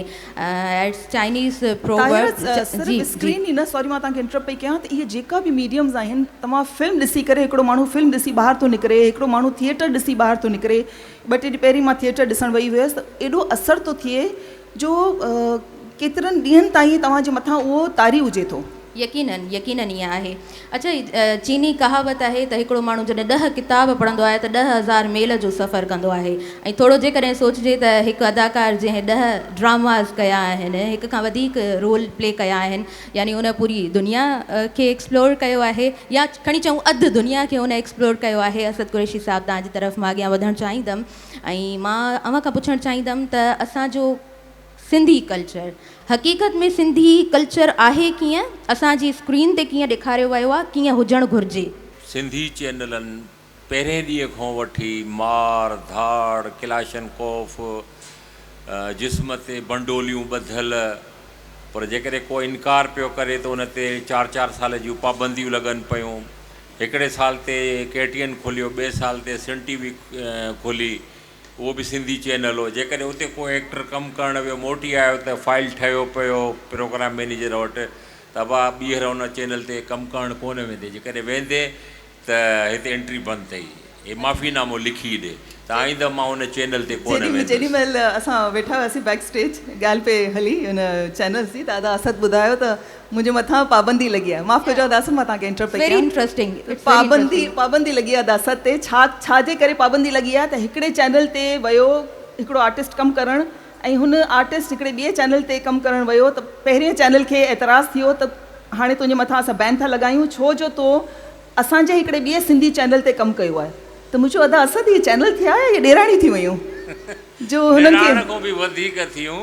it's Chinese Tahira صرف اسڪرين ئي نه سوري مان توهان کي انٽرپٽ پئي ڪيان ته اهي جيڪا به ميڊيمز آهن توهان فلم ڏسي ڪري هڪڙو ماڻهو فلم ڏسي ٻاهر ٿو نڪري هڪڙو ماڻهو ٿيئٽر ڏسي ٻاهر ٿو نڪري ٻه ٽي ڏينهن پهرين مان ٿيئٽر ڏسڻ وئي هيس ته ايڏو اثر ٿو ٿئي جو ڪيترن ڏينهن تائين توهان جي مٿان اهو طاري هجي ٿو. يقينن يقينن ائين آهي. اڇا چيني ڪهاوت آهي ته هڪڙو ماڻهو جڏهن ڏهه ڪتاب پڙهندو آهي ته 10,000 ميل جو سفر ڪندو آهي ۽ ٿورو جيڪڏهن سوچجي ته هڪ اداڪار جنهن ڏهه ڊراماز ڪيا آهن هڪ کان وڌيڪ رول پلي ڪيا آهن يعني ان پوري دنيا کي ايڪسپلور ڪيو آهي يا کڻي چئون اڌ دنيا کي ان ايڪسپلور ڪيو آهي اسد قريشي صاحب توهان جي طرف مان اڳيان وڌڻ چاهيندم ۽ مان اوهان کان پڇڻ چاهيندم ته اسان جو سنڌي ڪلچر حقيقت ۾ سنڌي ڪلچر آهي ڪيئن؟ اسان جي اسڪرين تي ڪيئن ڏيکاريو ويو آ؟ ڪيئن هجڻ گهرجي؟ سنڌي چينلن پهرين ڏينهن کان وٺي مار ڌاڙ، ڪلاشنڪوف، جسم تي بنڊوليون ٻڌل، پر جيڪڏهن ڪو انڪار پيو ڪري ته ان تي چار چار سال جون پابنديون لڳن پيون. هڪڙي سال تي ڪي ٽي اين کليو، ٻئي سال تي سن ٽي وي کلي. اهو به سنڌي چينل هو. جيڪڏهن اتي ڪو ايڪٽر ڪم ڪرڻ ويو، موٽي آيو ته فائيل ٺهيو پيو پروگرام مئنيجر وٽ ته ابا ٻيهر ان چينل تي ڪم ڪرڻ ڪونه ويندين، جيڪڏهن ويندين ته هتي انٽري بند اٿئي، هي معافي نامو لکي ڏي ته آئنده مان ان چينل تي ڪونه ويندس. جيڏي مهل اسان ويٺا هياسين بيڪ اسٽيج ڳالهه پئي هلي ان چينلز جي ته ادا اسد ٻڌايو ته منهنجي مٿان پابندي لڳي آهي معاف ڪجو ادا اسد مان توهان کي انٽرپٽ پئي ويري انٽرسٽنگ ڪيان پابندي پابندي لڳي آهي ادا اسد تي ڇا ڇا جي ڪري پابندي لڳي آهي ته هڪڙي چينل تي ويو هڪڙو آرٽسٽ ڪم ڪرڻ ۽ هن آرٽسٽ هڪڙي ٻئي چينل تي ڪم ڪرڻ ويو ته پهرين چينل کي اعتراض ٿيو ته هاڻي تنهنجي مٿان اسان بين ٿا لڳايون ڇو جو تو اسان جي هڪڙي ٻئي سنڌي چينل تي ڪم ڪيو آهي ته مون چيو ادا اسد هي چينل ٿيا يا ڏيراڻيون ٿي ويون جو هنن کي. نڻان کان به وڌيڪ ٿيون.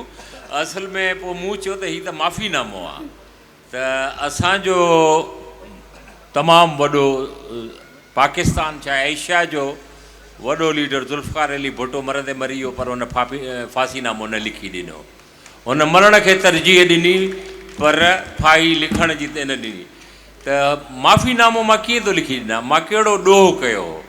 اصل ۾ پوء مون چيو ته هي ته معافي نامو آ ته اسان جو تمام وڏو پاڪستان ڇا ايشيا جو وڏو ليڊر ذوالفقار علي ڀٽو مرندي مري ويو پر هن ڦاسي نامو نه لکي ڏنو. هن مرڻ کي ترجيح ڏني پر ڦاهي لکڻ جي نه ڏني ته معافي نامو مان ڪيئن ٿو لکي ڏنا مان ڪهڙو ڏوهه ڪيو هو.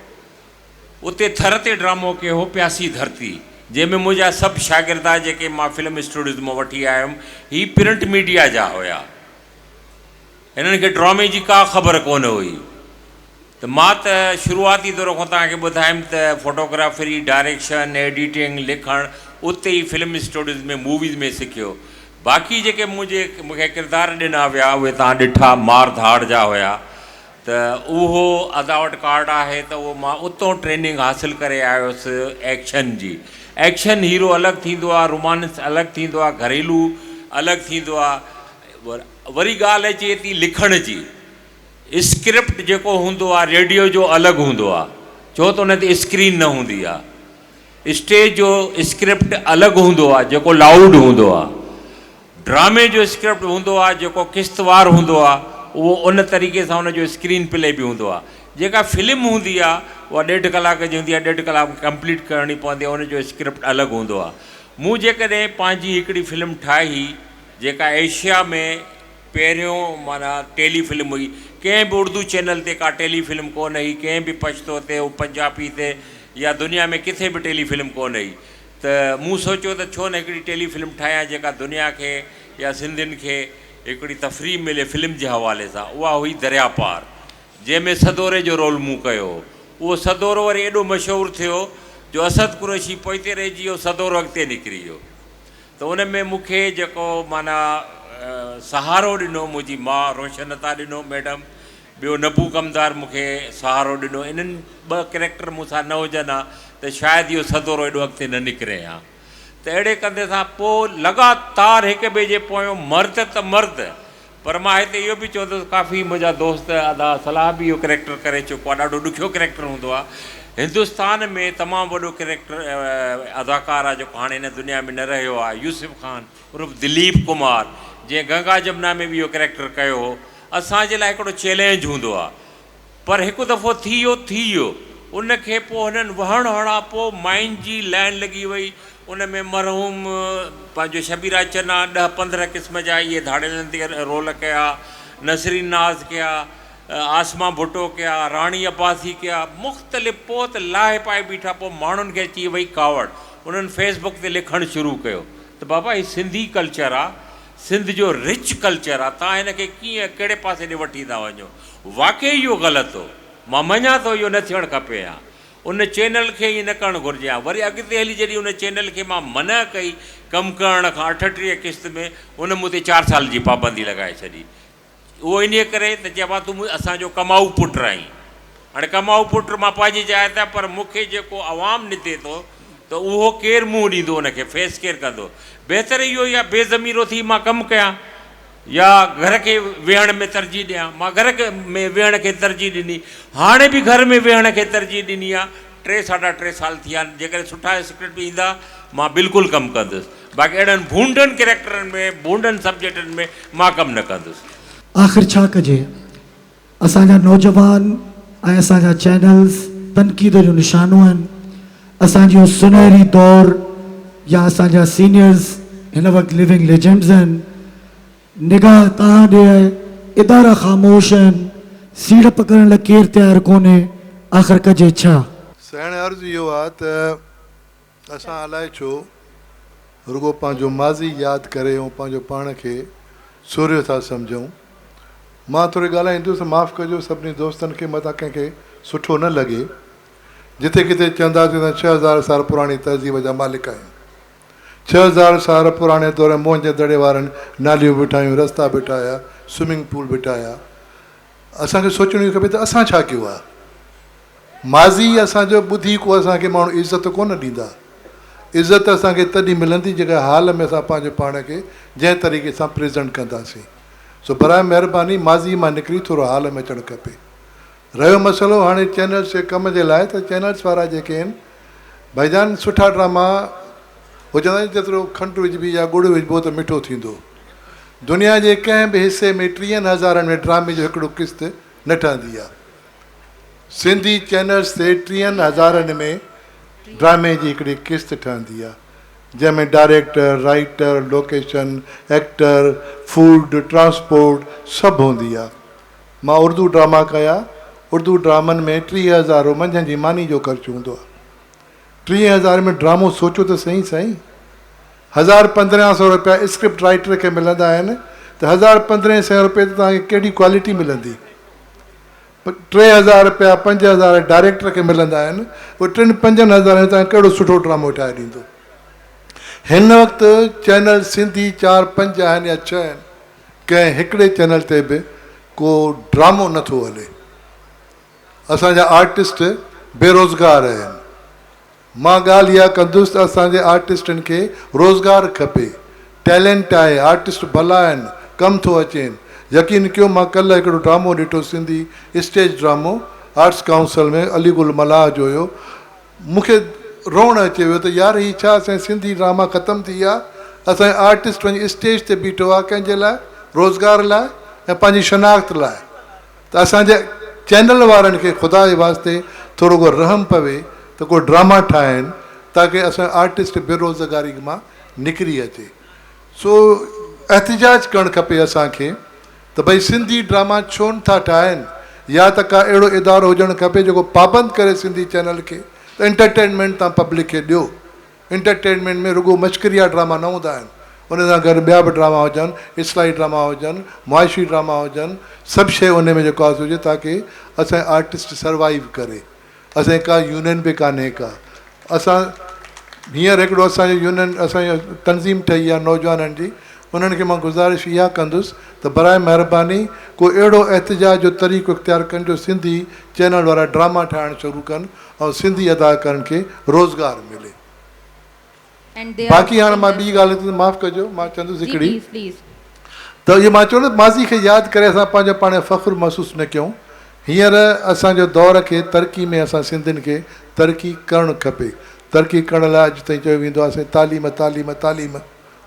اتي ٿر تي ڊرامو ڪيو هو پياسي ڌرتي. جنهن ۾ منهنجا سڀ شاگردا جيڪي مان فلم اسٽوڊيوز مان وٺي آيم هي پرنٽ ميڊيا جا هيا. هنن کي ڊرامي جي ڪا خبر ڪونه هئي ته مان ته شروعاتي دور کان توهان کي ٻڌايم ته فوٽوگرافري، ڊائريڪشن، ايڊيٽنگ، لکڻ اتي ئي فلم اسٽوڊيوز ۾ موويز ۾ سکيو. باقي جيڪي منهنجي مون کي ڪردار ڏنا ويا اهي توهان ڏٺا مار ڌاڙ جا هيا ته اهو ادا وٽ ڪارڊ آهي ته اهو مان اتون ٽريننگ حاصل ڪري آيس ايڪشن جي. ايڪشن هيرو الڳ ٿيندو آهي، رومانس الڳ ٿيندو آهي، گهريلو الڳ ٿيندو آهي. وري ڳالهه اچي ٿي لکڻ جي. اسڪرپٽ جيڪو هوندو آهي ريڊيو جو الڳ هوندو آهي ڇو ته ان تي اسڪرين نه هوندي آهي. اسٽيج جو اسڪرپٽ الڳ هوندو آهي جيڪو لائوڊ هوندو آهي. ڊرامي جو اسڪرپٽ هوندو آهي جيڪو قسطوار هوندو آهي اهو ان طريقي سان ان جو اسڪرين پلي به هوندو آهي. جيڪا فلم هوندي آهي اها ڏيڍ ڪلاڪ جي هوندي آهي ڏيڍ ڪلاڪ ڪمپليٽ ڪرڻي پوندي آهي ان جو اسڪرپٽ الڳ هوندو آهي. مون جيڪڏهن پنهنجي هڪڙي فلم ٺاهي جيڪا ايشيا ۾ پهريون معنيٰ ٽيلي فلم هئي. ڪنهن به اردو چينل تي ڪا ٽيلي فلم ڪونه هئي، ڪنهن به پشتو تي، پنجابي تي يا دنيا ۾ ڪٿي به ٽيلي فلم ڪونه هئي ته مون سوچيو ته ڇو نه هڪڙي ٽيلي فلم ٺاهيان جيڪا دنيا کي يا سنڌين کي هڪڙي تفريح ملي فلم جي حوالي سان. اها هئي دريا پار جنهن ۾ سدوري جو رول مون ڪيو هو. اهو سدورو وري ايڏو مشهور ٿيو جو اسد قريشي پوئتي رهجي ويو سدورو اڳتي نڪري ويو. ته ان ۾ مون کي جيڪو معنيٰ سهارو ڏنو منهنجي ماء روشن عطا ڏنو ميڊم ٻيو نبو ڪمدار مون کي سهارو ڏنو انهن ٻه ڪريڪٽر مون سان نه هجن ها ته شايد اهو سدورو ايڏو اڳتي نه نڪري ها ته اهڙي ڪندي سان پوء لڳاتار هڪ ٻئي جي پويون مرد ته مرد پر مان هتي اهو به چوندس ڪافي منهنجا دوست ادا صلاح به اهو ڪريڪٽر ڪري چڪو آهي ڏاڍو ڏکيو ڪريڪٽر هوندو آهي هندستان ۾ تمام وڏو ڪريڪٽر اداڪار آهي جيڪو هاڻي هن دنيا ۾ نه رهيو آهي يوسف خان عرف دليپ ڪمار جنهن گنگا جمنا ۾ به اهو ڪريڪٽر ڪيو هو اسان جي لاء هڪڙو چئلينج هوندو آهي پر هڪ دفعو ٿي ويو ٿي ويو. ان کي پوء هنن وهڻ هڻا پوء ماين جي لائين لڳي وئي. ان ۾ مرحوم پنهنجو شبيرا چنا ڏهه 15 قسم جا اهي ڌاڙيلن تي رول ڪيا، نسرين ناز ڪيا، عاصمه ڀٽو ڪيا، راڻي عباسي ڪيا، مختلف پوء ته لاهي پائي بيٺا پوء ماڻهن کي اچي وئي ڪاوڙ. انهن فيس بڪ تي لکڻ شروع ڪيو ته بابا هي سنڌي ڪلچر آ، سنڌ جو رچ ڪلچر آ، توهان هن کي ڪيئن ڪهڙي پاسي ڏي وٺي ٿا وڃو. واقعي اهو غلط هو. مان مڃان ٿو اهو نه ٿيڻ کپي ها. ان چينل کي ائين نه ڪرڻ گهرجي ها. وري اڳتي هلي جڏهن ان چينل کي مان منع ڪئي ڪم ڪرڻ کان 38 قسط ۾ ان مون تي چار سال جي پابندي لڳائي ڇڏي. اهو انهيء ڪري ته چئبو آهي تون اسان جو ڪمائو پٽ آهين. هاڻي ڪمائو پٽ مان پنهنجي جاء تي آهيان پر مون کي جيڪو عوام ندي ٿو ته اهو ڪير منهن ڏيندو ان کي فيس ڪير ڪندو. بهتر اهو ئي آهي بي ضميرو ٿي مان ڪم ڪيان. يا گهر کي ويهڻ ۾ ترجيح ڏيان. مان گهر ۾ ويهڻ کي ترجيح ڏني. هاڻي به گهر ۾ ويهڻ کي ترجيح ڏني آ. ٽي ساڍا ٽي سال ٿي ويا آهن. جيڪڏهن سٺا اسڪرپٽ به ايندا مان بلڪل ڪم ڪندس. باقي اهڙن ڀونڊن ڪريڪٽرن ۾ ڀونڊن سبجيڪٽن ۾ مان ڪم نه ڪندس. آخر ڇا ڪجي؟ اسان جا نوجوان ۽ اسان جا چينلز تنقيد جو نشانو آهن. اسان جو سنهري دور يا اسان جا سينيئرز هن وقت لوينگ ليجنڊز آهن. نگاهه توهان ڏي آهي، ادارا خاموش آهن، سيڙپ ڪرڻ لاء ڪير تيار ڪونهي، آخر ڪجي ڇا؟ سائڻ عرض اهو آ ته اسان الائي ڇو رڳو پنهنجو ماضي ياد ڪري ۽ پنهنجو پاڻ کي سورهيو ٿا سمجهون. مان ٿوري ڳالهائيندس معاف ڪجو سڀني دوستن کي متان ڪنهن کي سٺو نه لڳي. جتي ڪٿي چونداسين اسان 6000 سال پراڻي تهذيب جا مالڪ آهيون. 6000 سال پراڻي دور ۾ موهن جي دڙي وارن ناليون به ٺاهيون، رستا به ٺاهيا، سوئمنگ پول به ٺاهيا. اسان کي سوچڻ اهو کپي ته اسان ڇا ڪيو آهي؟ ماضي اسان جو ٻڌي ڪو اسان کي ماڻهو عزت ڪونه ڏيندا. عزت اسان کي تڏهن ملندي جيڪڏهن حال ۾ اسان پنهنجو پاڻ کي جنهن طريقي سان پريزنٽ ڪنداسين. سو براء مهرباني ماضي مان نڪري ٿورو حال ۾ اچڻ کپي. رهيو مسئلو هاڻي چينلز جي ڪم جي لاء ته چينلز وارا جيڪي آهن ڀائيجان سٺا ڊراما هو چوندا آهن جيترو کنڊ وجهبي يا ڳڙ وجهبو ته مٺو ٿيندو. دنيا جي ڪنهن به حصي ۾ ٽيهن هزارن ۾ ڊرامي جو هڪڙو قسط نه ٺهندي آهي. سنڌي چينلز تي ٽيهن هزارن ۾ ڊرامي جي هڪڙي قسط ٺهندي آهي جنهن ۾ director, writer, location, actor, food, transport سڀ هوندي آهي. مان اردو ڊراما ڪيا، اردو ڊرامن ۾ 30 هزار منجهند جي ماني جو خرچ هوندو آهي. ٽيهين هزارين ۾ ڊرامو سوچو ته سهي سائين. هزار 15 سئو رپيا اسڪرپٽ رائيٽر کي ملندا آهن ته هزار 15 سئين رپئي تي توهان کي ڪهڙي ڪوالٽي ملندي؟ 3000 رپيا 5000 ڊائريڪٽر کي ملندا آهن اهي ٽن پنجن هزارن ۾ توهان کي ڪهڙو سٺو ڊرامو ٺاهي ڏيندو؟ هن وقت چينل سنڌي چار پنج آهن يا ڇهه آهن ڪنهن هڪڙي چينل تي به ڪو ڊرامو نٿو هلي. اسان جا آرٽسٽ بيروزگار آهن. مان ڳالهه اها ڪندس ته اسان جي آرٽسٽن کي روزگار کپي. ٽيلنٽ آهي، آرٽسٽ ڀلا آهن، ڪم ٿو اچين. يقين ڪيو مان ڪلهه هڪڙو ڊرامو ڏٺو سنڌي اسٽيج ڊرامو آرٽس ڪائونسل ۾ علي گل ملاح جو هيو. مون کي روئڻ اچي ويو ته يار هي ڇا اسان جا سنڌي ڊراما ختم ٿي ويا. اسان جو آرٽسٽ وڃي اسٽيج تي بيٺو آهي ڪنهن جي لاء؟ روزگار لاء ۽ پنهنجي شناخت لاء. ته اسان جي چينل وارن کي خدا جي واسطي ٿورو ڪو رحم پوي ته ڪو ڊراما ٺاهين تاڪه اسان جو آرٽسٽ بيروزگاري مان نڪري اچي سو احتجاج ڪرڻ کپي اسان کي ته ڀئي سنڌي ڊراما ڇو نٿا ٺاهين يا ته ڪا اهڙو ادارو هجڻ کپي جيڪو پابند ڪري سنڌي چينل کي ته انٽرٽينمينٽ تان پبلڪ کي ڏيو انٽرٽينمينٽ ۾ رڳو مشڪريا ڊراما نه هوندا آهن، ان سان گڏ ٻيا به ڊراما هجن، اصلاحي ڊراما هجن، معاشي ڊراما هجن، سڀ شيء ان ۾ جيڪو آهي سو هجي تاڪه اسان جو آرٽسٽ سروائيو ڪري. اسان جي ڪا يونين به ڪانهي ڪا. اسان هينئر هڪڙو اسان جو يونين اسان جي تنظيم ٺهي آهي نوجوانن جي، انهن کي مان گذارش اها ڪندس ته براء مهرباني ڪو اهڙو احتجاج جو طريقو اختيار ڪن جو سنڌي چينل وارا ڊراما ٺاهڻ شروع ڪن ۽ سنڌي اداڪارن کي روزگار ملي. باقي هاڻ مان ٻي ڳالهه هتي معاف ڪجو مان چوندس هڪڙي ته اهو مان چيو نه ماضي کي ياد ڪري اسان پنهنجو پاڻ فخر محسوس نه ڪيون هينئر اسان جو دور کي ترقي ۾ اسان سنڌين کي ترقي ڪرڻ کپي ترقي ڪرڻ لاء اڄ تائين چيو ويندو آهي سائين تعليم تعليم تعليم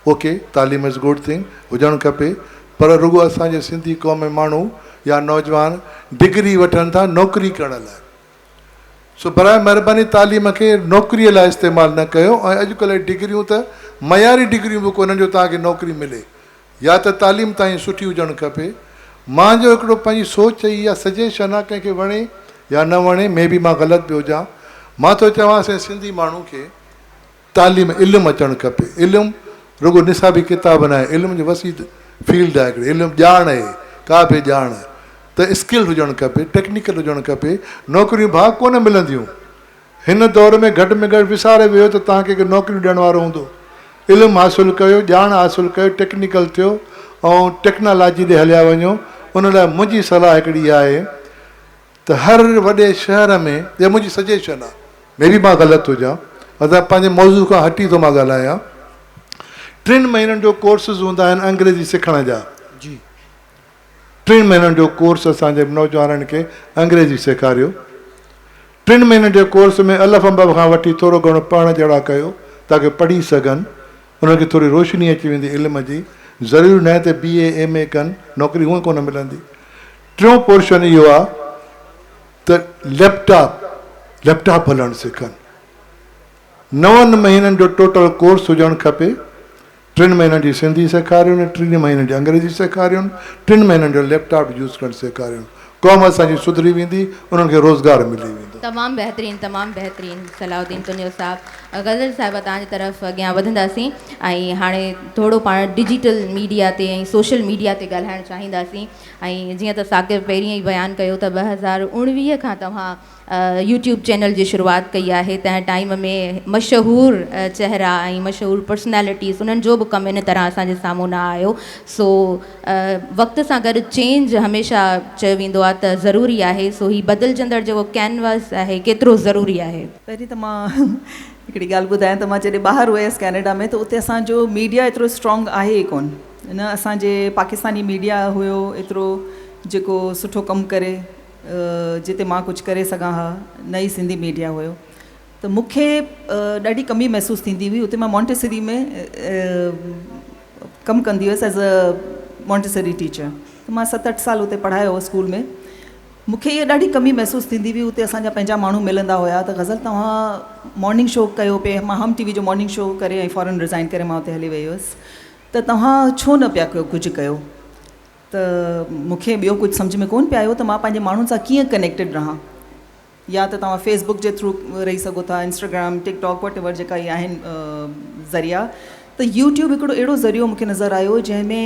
اوڪي تعليم از گڊ ٿنگ هجڻ کپي پر رڳو اسان جي سنڌي قوم ۾ ماڻهو يا نوجوان ڊگري وٺن ٿا نوڪري ڪرڻ لاء سو براء مهرباني تعليم کي نوڪريء لاء استعمال نه ڪيو ۽ اڄڪلهه ڊگريون ته معياري ڊگريون به ڪونهن جو توهان کي نوڪري ملي يا ته تعليم توهان جي سٺي هجڻ کپي. مان جو هڪڙو پنهنجي سوچ هي يا سجيشن آ ڪنهن کي وڻي يا نه وڻي مي بي مان غلط به هجان مان ٿو چوان اسان جي سنڌي ماڻهو کي تعليم علم اچڻ کپي. علم رڳو نصابي ڪتاب ناهي، علم جو وسيع فيلڊ آهي هڪڙي علم ڄاڻ آهي، ڪا به ڄاڻ ته اسڪل هجڻ کپي، ٽيڪنيڪل هجڻ کپي، نوڪريون ڀاء ڪونه ملنديون. هن دور ۾ گهٽ ۾ گهٽ وساري ويهو ته توهان کي ڪي نوڪريون ڏيڻ وارو هوندو. علم حاصل ڪيو، ڄاڻ حاصل ڪيو، ٽيڪنيڪل ٿيو ۽ ٽيڪنالاجي ڏي هليا وڃو، ان لاء منهنجي صلاح هڪڙي اها آهي ته هر وڏي شهر ۾ اها منهنجي سجيشن آهي مي بي مان غلط هجان اسان پنهنجي موضوع کان هٽي ٿو مان ڳالهايان ٽن مهينن جو ڪورسز هوندا آهن انگريزي سکڻ جا جي. ٽن مهينن جو ڪورس اسان جي نوجوانن کي انگريزي سيکاريو ٽن مهينن جي ڪورس ۾ الف انب کان وٺي ٿورو گهڻو پڙهڻ جهڙا ڪيو تاڪه پڙهي سگهن انهن کي ٿوري روشني اچي ويندي علم جي ضروري ناهي ته بي اي ايم اي ڪن نوڪري هونئن ڪونه ملندي ٽيون پورشن اهو آ ته ليپ ٽاپ ليپ ٽاپ هلڻ سکن. نون مهينن جو ٽوٽل ڪورس هجڻ کپي. ٽن مهينن جي سنڌي سيکاريون، ٽن مهينن جي انگريزي سيکاريون، ٽن مهينن جو ليپ ٽاپ يوز ڪرڻ سيکاريون. قوم اسان جي سڌري ويندي، انهن کي روزگار ملي ويندو. تمام بهترين تمام بهترين صلاح الدين تنيو صاحب غزل صاحبه توهان جي طرف اڳيان وڌنداسين ۽ هاڻي ٿورو پاڻ ڊجيٽل ميڊيا تي ۽ سوشل ميڊيا تي ڳالهائڻ چاهينداسين ۽ جيئن ته ثاقب پهرين ئي بيان ڪيو ته 2019 کان توهان يوٽيوب چينل جي شروعات ڪئي آهي تنهن ٽائيم ۾ مشهور چهرا ۽ مشهور پرسنالٽيز انهن جو به ڪم ان طرح اسان جي سامهون نه آيو سو وقت سان گڏ چينج هميشه چيو ويندو آهي ته ضروري آهي سو هي بدلجندڙ جيڪو ڪينواس آهي ڪيترو ضروري آهي. پهرين ته مان هڪڙي ڳالهه ٻڌايان ته مان جڏهن ٻاهر هيس ڪينيڊا ۾ ته اتي اسان جو ميڊيا ايترو اسٽرانگ آهي ئي ڪونه نه اسان جي پاڪستاني ميڊيا هيو ايترو جيڪو سٺو ڪم ڪري جتي مان ڪجهه ڪري سگهان ها نه ئي سنڌي ميڊيا هيو ته مون کي ڏاڍي ڪمي محسوس ٿيندي هئي اتي مان مونٽيسري ۾ ڪم ڪندي هيس ايز ا مونٽيسري ٽيچر ته مان ست اٺ سال اتي پڙهايو اسڪول ۾ مون کي اها ڏاڍي ڪمي محسوس ٿيندي هئي اتي اسان جا پنهنجا ماڻهو ملندا هيا ته غزل توهان مارننگ شو ڪيو پئي مان هم ٽي وي جو مارننگ شو ڪري ۽ فورن ريزائن ڪري مان اتي هلي وئي هيس ته توهان ڇو نه پيا ڪيو ڪجهه ڪيو ته مون کي ٻيو ڪجهه سمجهه ۾ ڪونه پيا آيو ته مان پنهنجي ماڻهن سان ڪيئن ڪنيڪٽيڊ رهان. يا ته توهان فيس بڪ جي ٿرو رهي سگهو ٿا انسٽاگرام ٽڪ ٽاڪ واٽ ايور جيڪا اهي آهن ذريعا ته يوٽيوب هڪڙو اهڙو ذريعو مون کي نظر آيو جنهن ۾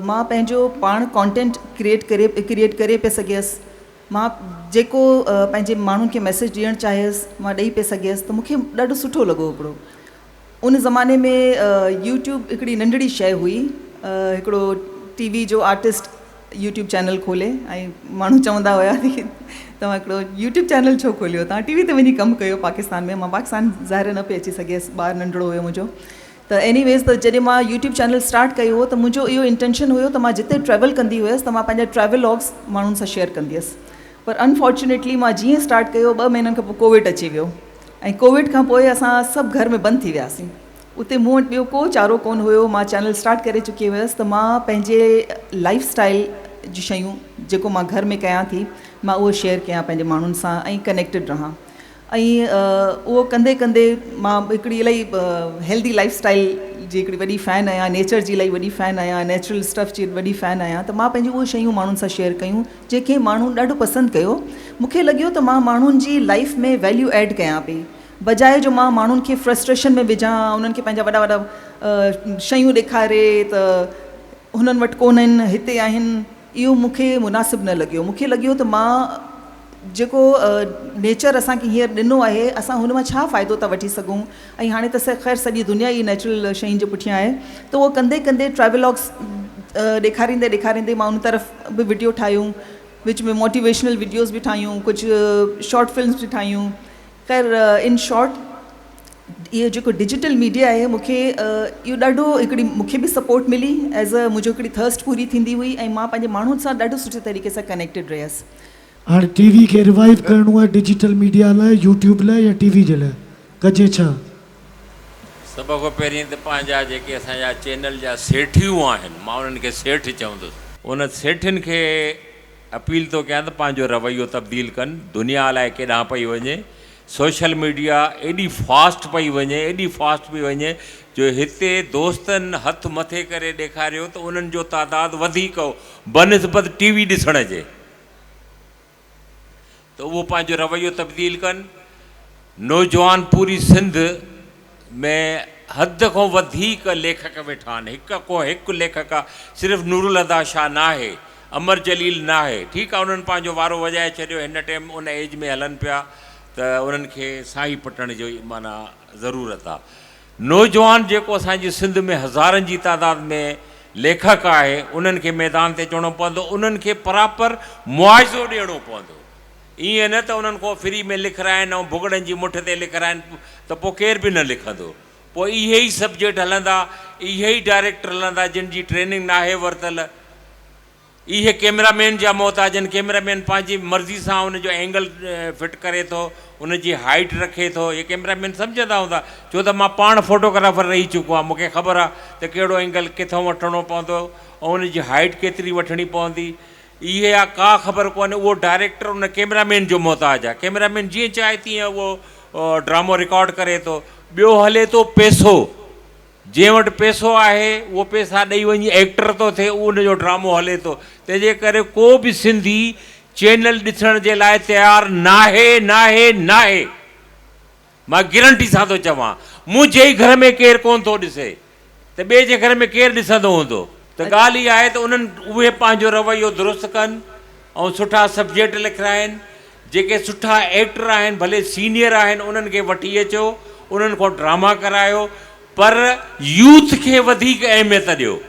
مان پنهنجو پاڻ ڪانٽينٽ ڪريئيٽ ڪري ڪريئيٽ ڪري پئي سگهيس مان جيڪو پنهنجي ماڻهن کي ميسيج ڏيڻ چاهيس مان ڏئي پئي سگهيس ته مون کي ڏاڍو سٺو لڳو هڪڙو ان زماني ۾ يوٽيوب هڪڙي ننڍڙي شيء هئي هڪڙو ٽي وي جو آرٽسٽ يوٽيوب چينل کولي ۽ ماڻهو چوندا هيا ته توهان هڪڙو يوٽيوب چينل ڇو کوليو توهان ٽي وي تي وڃي ڪم ڪيو پاڪستان ۾ مان پاڪستان ظاهر نه پئي اچي سگهيس ٻار ننڍڙو هيو منهنجو ته ايني ويز ته جڏهن مان يوٽيوب چينل اسٽارٽ ڪيو هو ته منهنجو اهو انٽينشن هيو ته مان جتي ٽريول ڪندي هيس ته مان پنهنجا ٽريولاگس ماڻهن سان شيئر ڪندي هيس پر انفارچونيٽلي مان جيئن اسٽارٽ ڪيو ٻه مهينن کان پوء ڪووڊ اچي ويو ۽ ڪووڊ کان پوء اسان سڀ گهر ۾ بند ٿي وياسين اتي مون وٽ ٻيو ڪو چارو ڪونه هيو مان چينل اسٽارٽ ڪري چڪي هيس ته مان پنهنجي لائف اسٽائل جون شيون جيڪو مان گهر ۾ ڪيان ٿي مان اهو شيئر ڪيان پنهنجي ماڻهن سان ۽ ڪنيڪٽيڊ رهان ۽ اهو ڪندي ڪندي مان هڪڙي الاهي هيلدي لائف اسٽائل جي هڪڙي وڏي فين آهيان نيچر جي الاهي وڏي فين آهيان نيچرل اسٽف جي وڏي فين آهيان ته مان پنهنجون اهي شيون ماڻهن سان شيئر ڪيون جنهن کي ماڻهن ڏاڍو پسند ڪيو مون کي لڳيو ته مان ماڻهن جي لائف ۾ ويليو ايڊ ڪيان پئي بجاء جو مان ماڻهن کي فرسٽريشن ۾ وجهان انهن کي پنهنجا وڏا وڏا شيون ڏيکاري ته هنن وٽ ڪونهن هتي آهن اهو مون کي مناسب نه لڳيو. مون کي لڳيو ته مان جيڪو نيچر اسان کي هينئر ڏنو آهي اسان هن مان ڇا فائدو ٿا وٺي سگهون ۽ هاڻي ته خير سڄي دنيا ئي نيچرل شين جي پٺيان آهي ته اهو ڪندي ڪندي ٽريولاگس ڏيکاريندي ڏيکاريندي مان ان طرف به وڊيو ٺاهيون وچ ۾ موٽيويشنل وڊيوز به ٺاهيون ڪجهه شارٽ فلمس به ٺاهيون خير ان شارٽ اهو جيڪو ڊجيٽل ميڊيا آهي مون کي اهو ڏاڍو هڪڙي مون کي به سپورٽ ملي ايز ا منهنجو هڪڙي ٿرسٽ پوري ٿيندي هئي ۽ مان پنهنجي ماڻهن سان ڏاڍو سٺي طريقي سان ڪنيڪٽيڊ رهيس. هاڻي ٽي وي کي ريوائيو ڪرڻو آهي ڊجيٽل ميڊيا لاء يوٽيوب لاء يا ٽي وي جي لاء ڪجي ڇا؟ سڀ کان پهرين ته پنهنجا جيڪي اسان جا چينل جا سيٺيون آهن مان انهن کي سيٺ چوندس ان سيٺين کي اپيل ٿو ڪيان ته پنهنجو رويو تبديل ڪن، دنيا الائي ڪيڏانهن پئي وڃي، سوشل ميڊيا ايڏي فاسٽ پئي وڃي، ايڏي فاسٽ پئي وڃي جو هتي دوستن هٿ مٿي ڪري ڏيکاريو ته انهن جو تعداد وڌيڪ هو بنسبت ٽي وي ڏسڻ جي ته اهو پنهنجو رويو تبديل ڪن، نوجوان پوري سنڌ ۾ حد کان وڌيڪ ليکڪ ويٺا آهن، هڪ کان هڪ ليکڪ آ، صرف نورالهديٰ شاهه ناهي، امر جليل ناهي، ٺيڪ آ انهن پنهنجو وارو وڄائي ڇڏيو، هن ٽيم ان ايج ۾ هلن پيا ته انهن کي ساهي پٽڻ جي معنيٰ ضرورت آ. نوجوان جيڪو اسان جي سنڌ ۾ هزارن جي تعداد ۾ ليکڪ آهي، انهن کي ميدان تي اچڻو پوندو، انهن کي پراپر معاوضو ڏيڻو پوندو. ائين نه ته انهن کان فري ۾ لکرائين ۽ ڀڳڙن جي مٺ تي لکرائين ته پوء ڪير به نه لکندو. پوء اهي ئي سبجيڪٽ هلندا، اهي ئي ڊائريڪٽر هلندا جن جي ٽريننگ ناهي ورتل. اهي ڪيمرا مين جا محتاج آهن، ڪيمرا مين پنهنجي مرضي سان ان جو اينگل فٽ ڪري ٿو، ان جي هائيٽ رکي ٿو. اهي ڪيمرا مين سمجهندا هوندا، ڇو ته مان پاڻ فوٽوگرافر رهي چڪو آهيان، مون کي خبر آهي ته ڪهڙو اينگل ڪٿان وٺڻو پوندو ۽ ان جي هائيٽ ڪيتري وٺڻي پوندي. اها ڪا خبر ڪونهي اهو ڊائريڪٽر ان ڪيمرا مين جو محتاج آهي ڪيمرا مين جيئن چاهي تيئن اهو ڊرامو رڪارڊ ڪري ٿو ٻيو هلي ٿو پيسو جنهن وٽ پيسو آهي اهو پيسا ڏئي وڃي ايڪٽر ٿو ٿئي ان جو ڊرامو هلي ٿو تنهن جي ڪري ڪو به سنڌي چينل ڏسڻ جي لاء تيار ناهي ناهي ناهي مان گرنٽي سان ٿو چوان، منهنجي ئي گهر ۾ ڪير ڪونه ٿو ڏسي ته ٻئي جي گهر ۾ ڪير ڏسندو هوندو. ته ڳالهه اها آهي ته انهن اهي پنهنجو رويو درست ڪن ۽ سٺا سبجيڪٽ لکرائين، جيڪي سٺا ايڪٽر آهن ڀلي سينيئر آهن انهن کي وٺي اچو، انهن کان ڊراما ڪرايو پر يوٿ کي وڌيڪ اهميت ڏيو.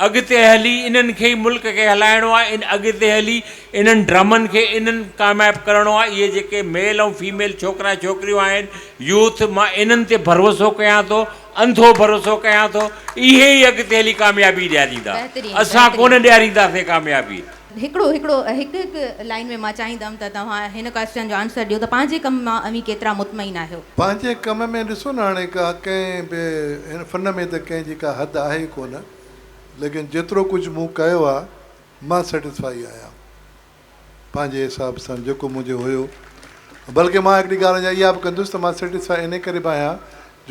اڳتي هلي انهن کي ئي ملڪ کي هلائڻو آهي ان اڳتي هلي انهن ڊرامن کي انهن ڪامياب ڪرڻو آهي اهي جيڪي ميل ۽ فيميل ڇوڪرا ڇوڪريون آهن يوٿ مان انهن تي ڀروسو ڪيان ٿو انڌو ڀروسو ڪيان ٿو اهي ئي اڳتي هلي ڪاميابي ڏياريندا بهترين اسان ڪونه بهترين. ڏيارينداسين ڪاميابي. هڪڙو هڪڙو هڪ هڪ لائين ۾ مان چاهيندم ته توهان هن ڪويسچن جو آنسر ڏيو ته پنهنجي ڪم مان اوهين ڪيترا مطمئن آهيو؟ پنهنجي ڪم ۾ ڏسو نه هاڻي ڪا ڪنهن به هن فن ۾ ته ڪنهن جي ڪا حد آهي ڪونه ليڪن جيترو ڪجهه مون ڪيو آ مان سيٽسفائي آهيان پنهنجي حساب سان جيڪو منهنجي هيو بلڪه مان هڪڙي ڳالهه اڃا اها به ڪندس ته مان سيٽسفائي انهي ڪري به آهيان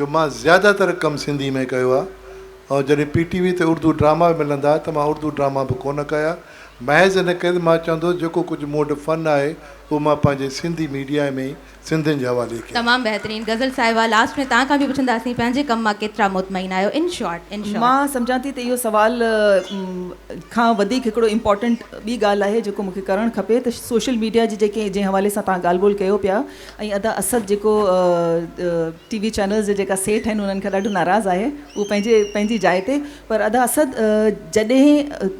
جو مان زياده تر ڪم سنڌي ۾ ڪيو آ ۽ جڏهن پي ٽي وي تي اردو ڊراما به ملندا ته مان اردو ڊراما به ڪونه ڪيا محض ان ڪري ته مان چوندو هوس جيڪو ڪجهه مون وٽ فن آهي اهو مان پنهنجي سنڌي ميڊيا ۾ سنڌين جي حوالي ڪيان. تمام بهترين غزل صاحبه لاسٽ ۾ توهان کان به پڇنداسين پنهنجي ڪم مان ڪيترا مطمئن آهيو ان شارٽ ان شارٽ. مان سمجهان ٿي ته اهو سوال کان وڌيڪ هڪڙو امپارٽنٽ ٻي ڳالهه آهي جيڪو مون کي ڪرڻ کپي ته سوشل ميڊيا جي جيڪي جنهن حوالي سان توهان ڳالهه ٻولهه ڪيو پيا ۽ ادا اسد جيڪو ٽي وي چينلز جي جيڪا سيٺ آهن انهن کان ڏاڍو ناراض آهي اهو پنهنجي پنهنجي جاء تي پر ادا اسد جڏهن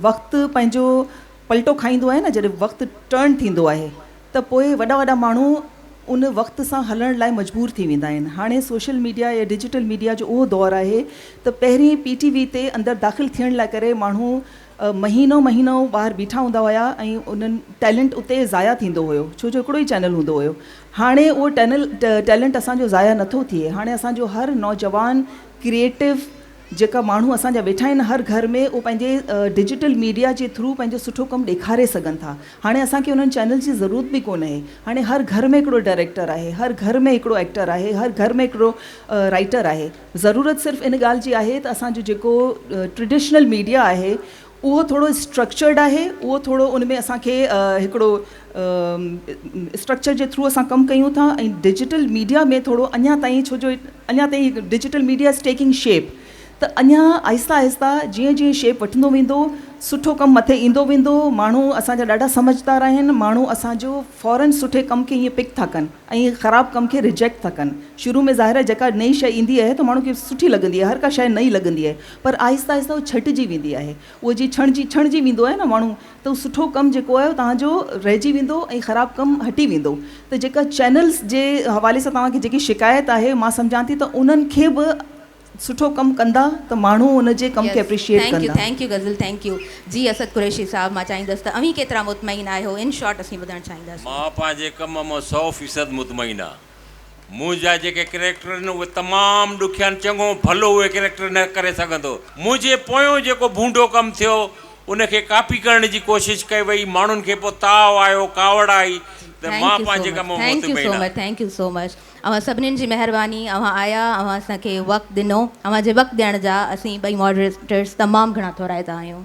وقت پنهنجو پلٽو کائيندو آهي نه جڏهن وقت ٽرن ٿيندو آهي ته پوء وڏا وڏا ماڻهو ان وقت سان هلڻ لاء مجبور ٿي ويندا آهن. هاڻي سوشل ميڊيا يا ڊجيٽل ميڊيا جو اهو دور آهي ته پهرين پي ٽي وي تي اندر داخل ٿيڻ لاء ڪري ماڻهو مهينو مهينو ٻاهر بيٺا هوندا هيا ۽ انهن ٽيلنٽ اتي ضايع ٿيندو هيو ڇو جو هڪڙو ئي چينل هوندو هيو. هاڻي اهو ٽينل ٽيلنٽ اسان جو ضايع نٿو ٿئي. هاڻي اسان جو هر نوجوان ڪريئيٽو جيڪا ماڻهو اسان جا ويٺا آهن هر گهر ۾ اهو پنهنجي ڊجيٽل ميڊيا جي ٿرو پنهنجو سٺو ڪم ڏيکاري سگهن ٿا هاڻي اسان کي انهن چينلز جي ضرورت به ڪونهي هاڻي هر گهر ۾ هڪڙو ڊائريڪٽر آهي هر گهر ۾ هڪڙو ايڪٽر آهي هر گهر ۾ هڪڙو رائيٽر آهي ضرورت صرف ان ڳالهه جي آهي ته اسان جو جيڪو ٽريڊيشنل ميڊيا آهي اهو ٿورو اسٽرڪچرڊ آهي اهو ٿورو ان ۾ اسان کي هڪڙو اسٽرڪچر جي ٿرو اسان ڪم ڪيون ٿا ۽ ڊجيٽل ميڊيا ۾ ٿورو اڃا تائين ڇو جو اڃا تائين digital media is taking shape ته اڃا آهستي آهستي جيئن جيئن شيپ وٺندو ويندو سٺو ڪم مٿي ايندو ويندو ماڻهو اسان جا ڏاڍا سمجهدار آهن ماڻهو اسان جو فورن سٺي ڪم کي ائين پڪ ٿا ڪن ۽ خراب ڪم کي ريجيڪٽ ٿا ڪن شروع ۾ ظاهر آهي جيڪا نئين شيء ايندي آهي ته ماڻهو کي سٺي لڳندي آهي هر ڪا شيء نئين لڳندي آهي پر آهستي آهستي اهو ڇٽجي ويندي آهي. اهو جيئن ڇڻجي ڇڻجي ويندو آهي نه ماڻهو ته اهو سٺو ڪم جيڪو آهي اهو توهان جو رهجي ويندو ۽ خراب ڪم هٽي ويندو ته جيڪا چينلز جي حوالي سان توهان کي جيڪي شڪايت آهي مان سمجهان ٿي ته انهن کي به سٺو ڪم ڪندا ته ماڻهو ان جي ڪم کي يس اپريشيئيٽ thank you ڪندا. Thank you Ghazal thank you جي اسد قريشي صاحب مان چاهيندس ته اوهين ڪيترا مطمئن آهيو ان شارٽ اسين ٻڌڻ چاهينداسين. مان پنهنجي ڪم مان سئو فيصد مطمئن آهيان. منهنجا جيڪي ڪريڪٽر آهن اهي تمام ڏکيا آهن، چڱو ڀلو اهي ڪريڪٽر نه ڪري سگهندو. منهنجي پويون جيڪو ڀونڊو ڪم ٿيو ان کي ڪاپي ڪرڻ جي ڪوشش ڪئي وئي، ماڻهن کي پوء تاء آيو، ڪاوڙ آئي ته مان thank you سو پنهنجي مچ ڪم مان thank you مطمئن سو آهيان. مچ thank you so مچ اوهان سڀنين جي مهرباني اوهان آيا اوهان اسان کي وقت ڏنو اوهان جي وقت ڏيڻ جا اسين ٻئي ماڊريٽرس تمام گهڻا ٿورائتا آهيون.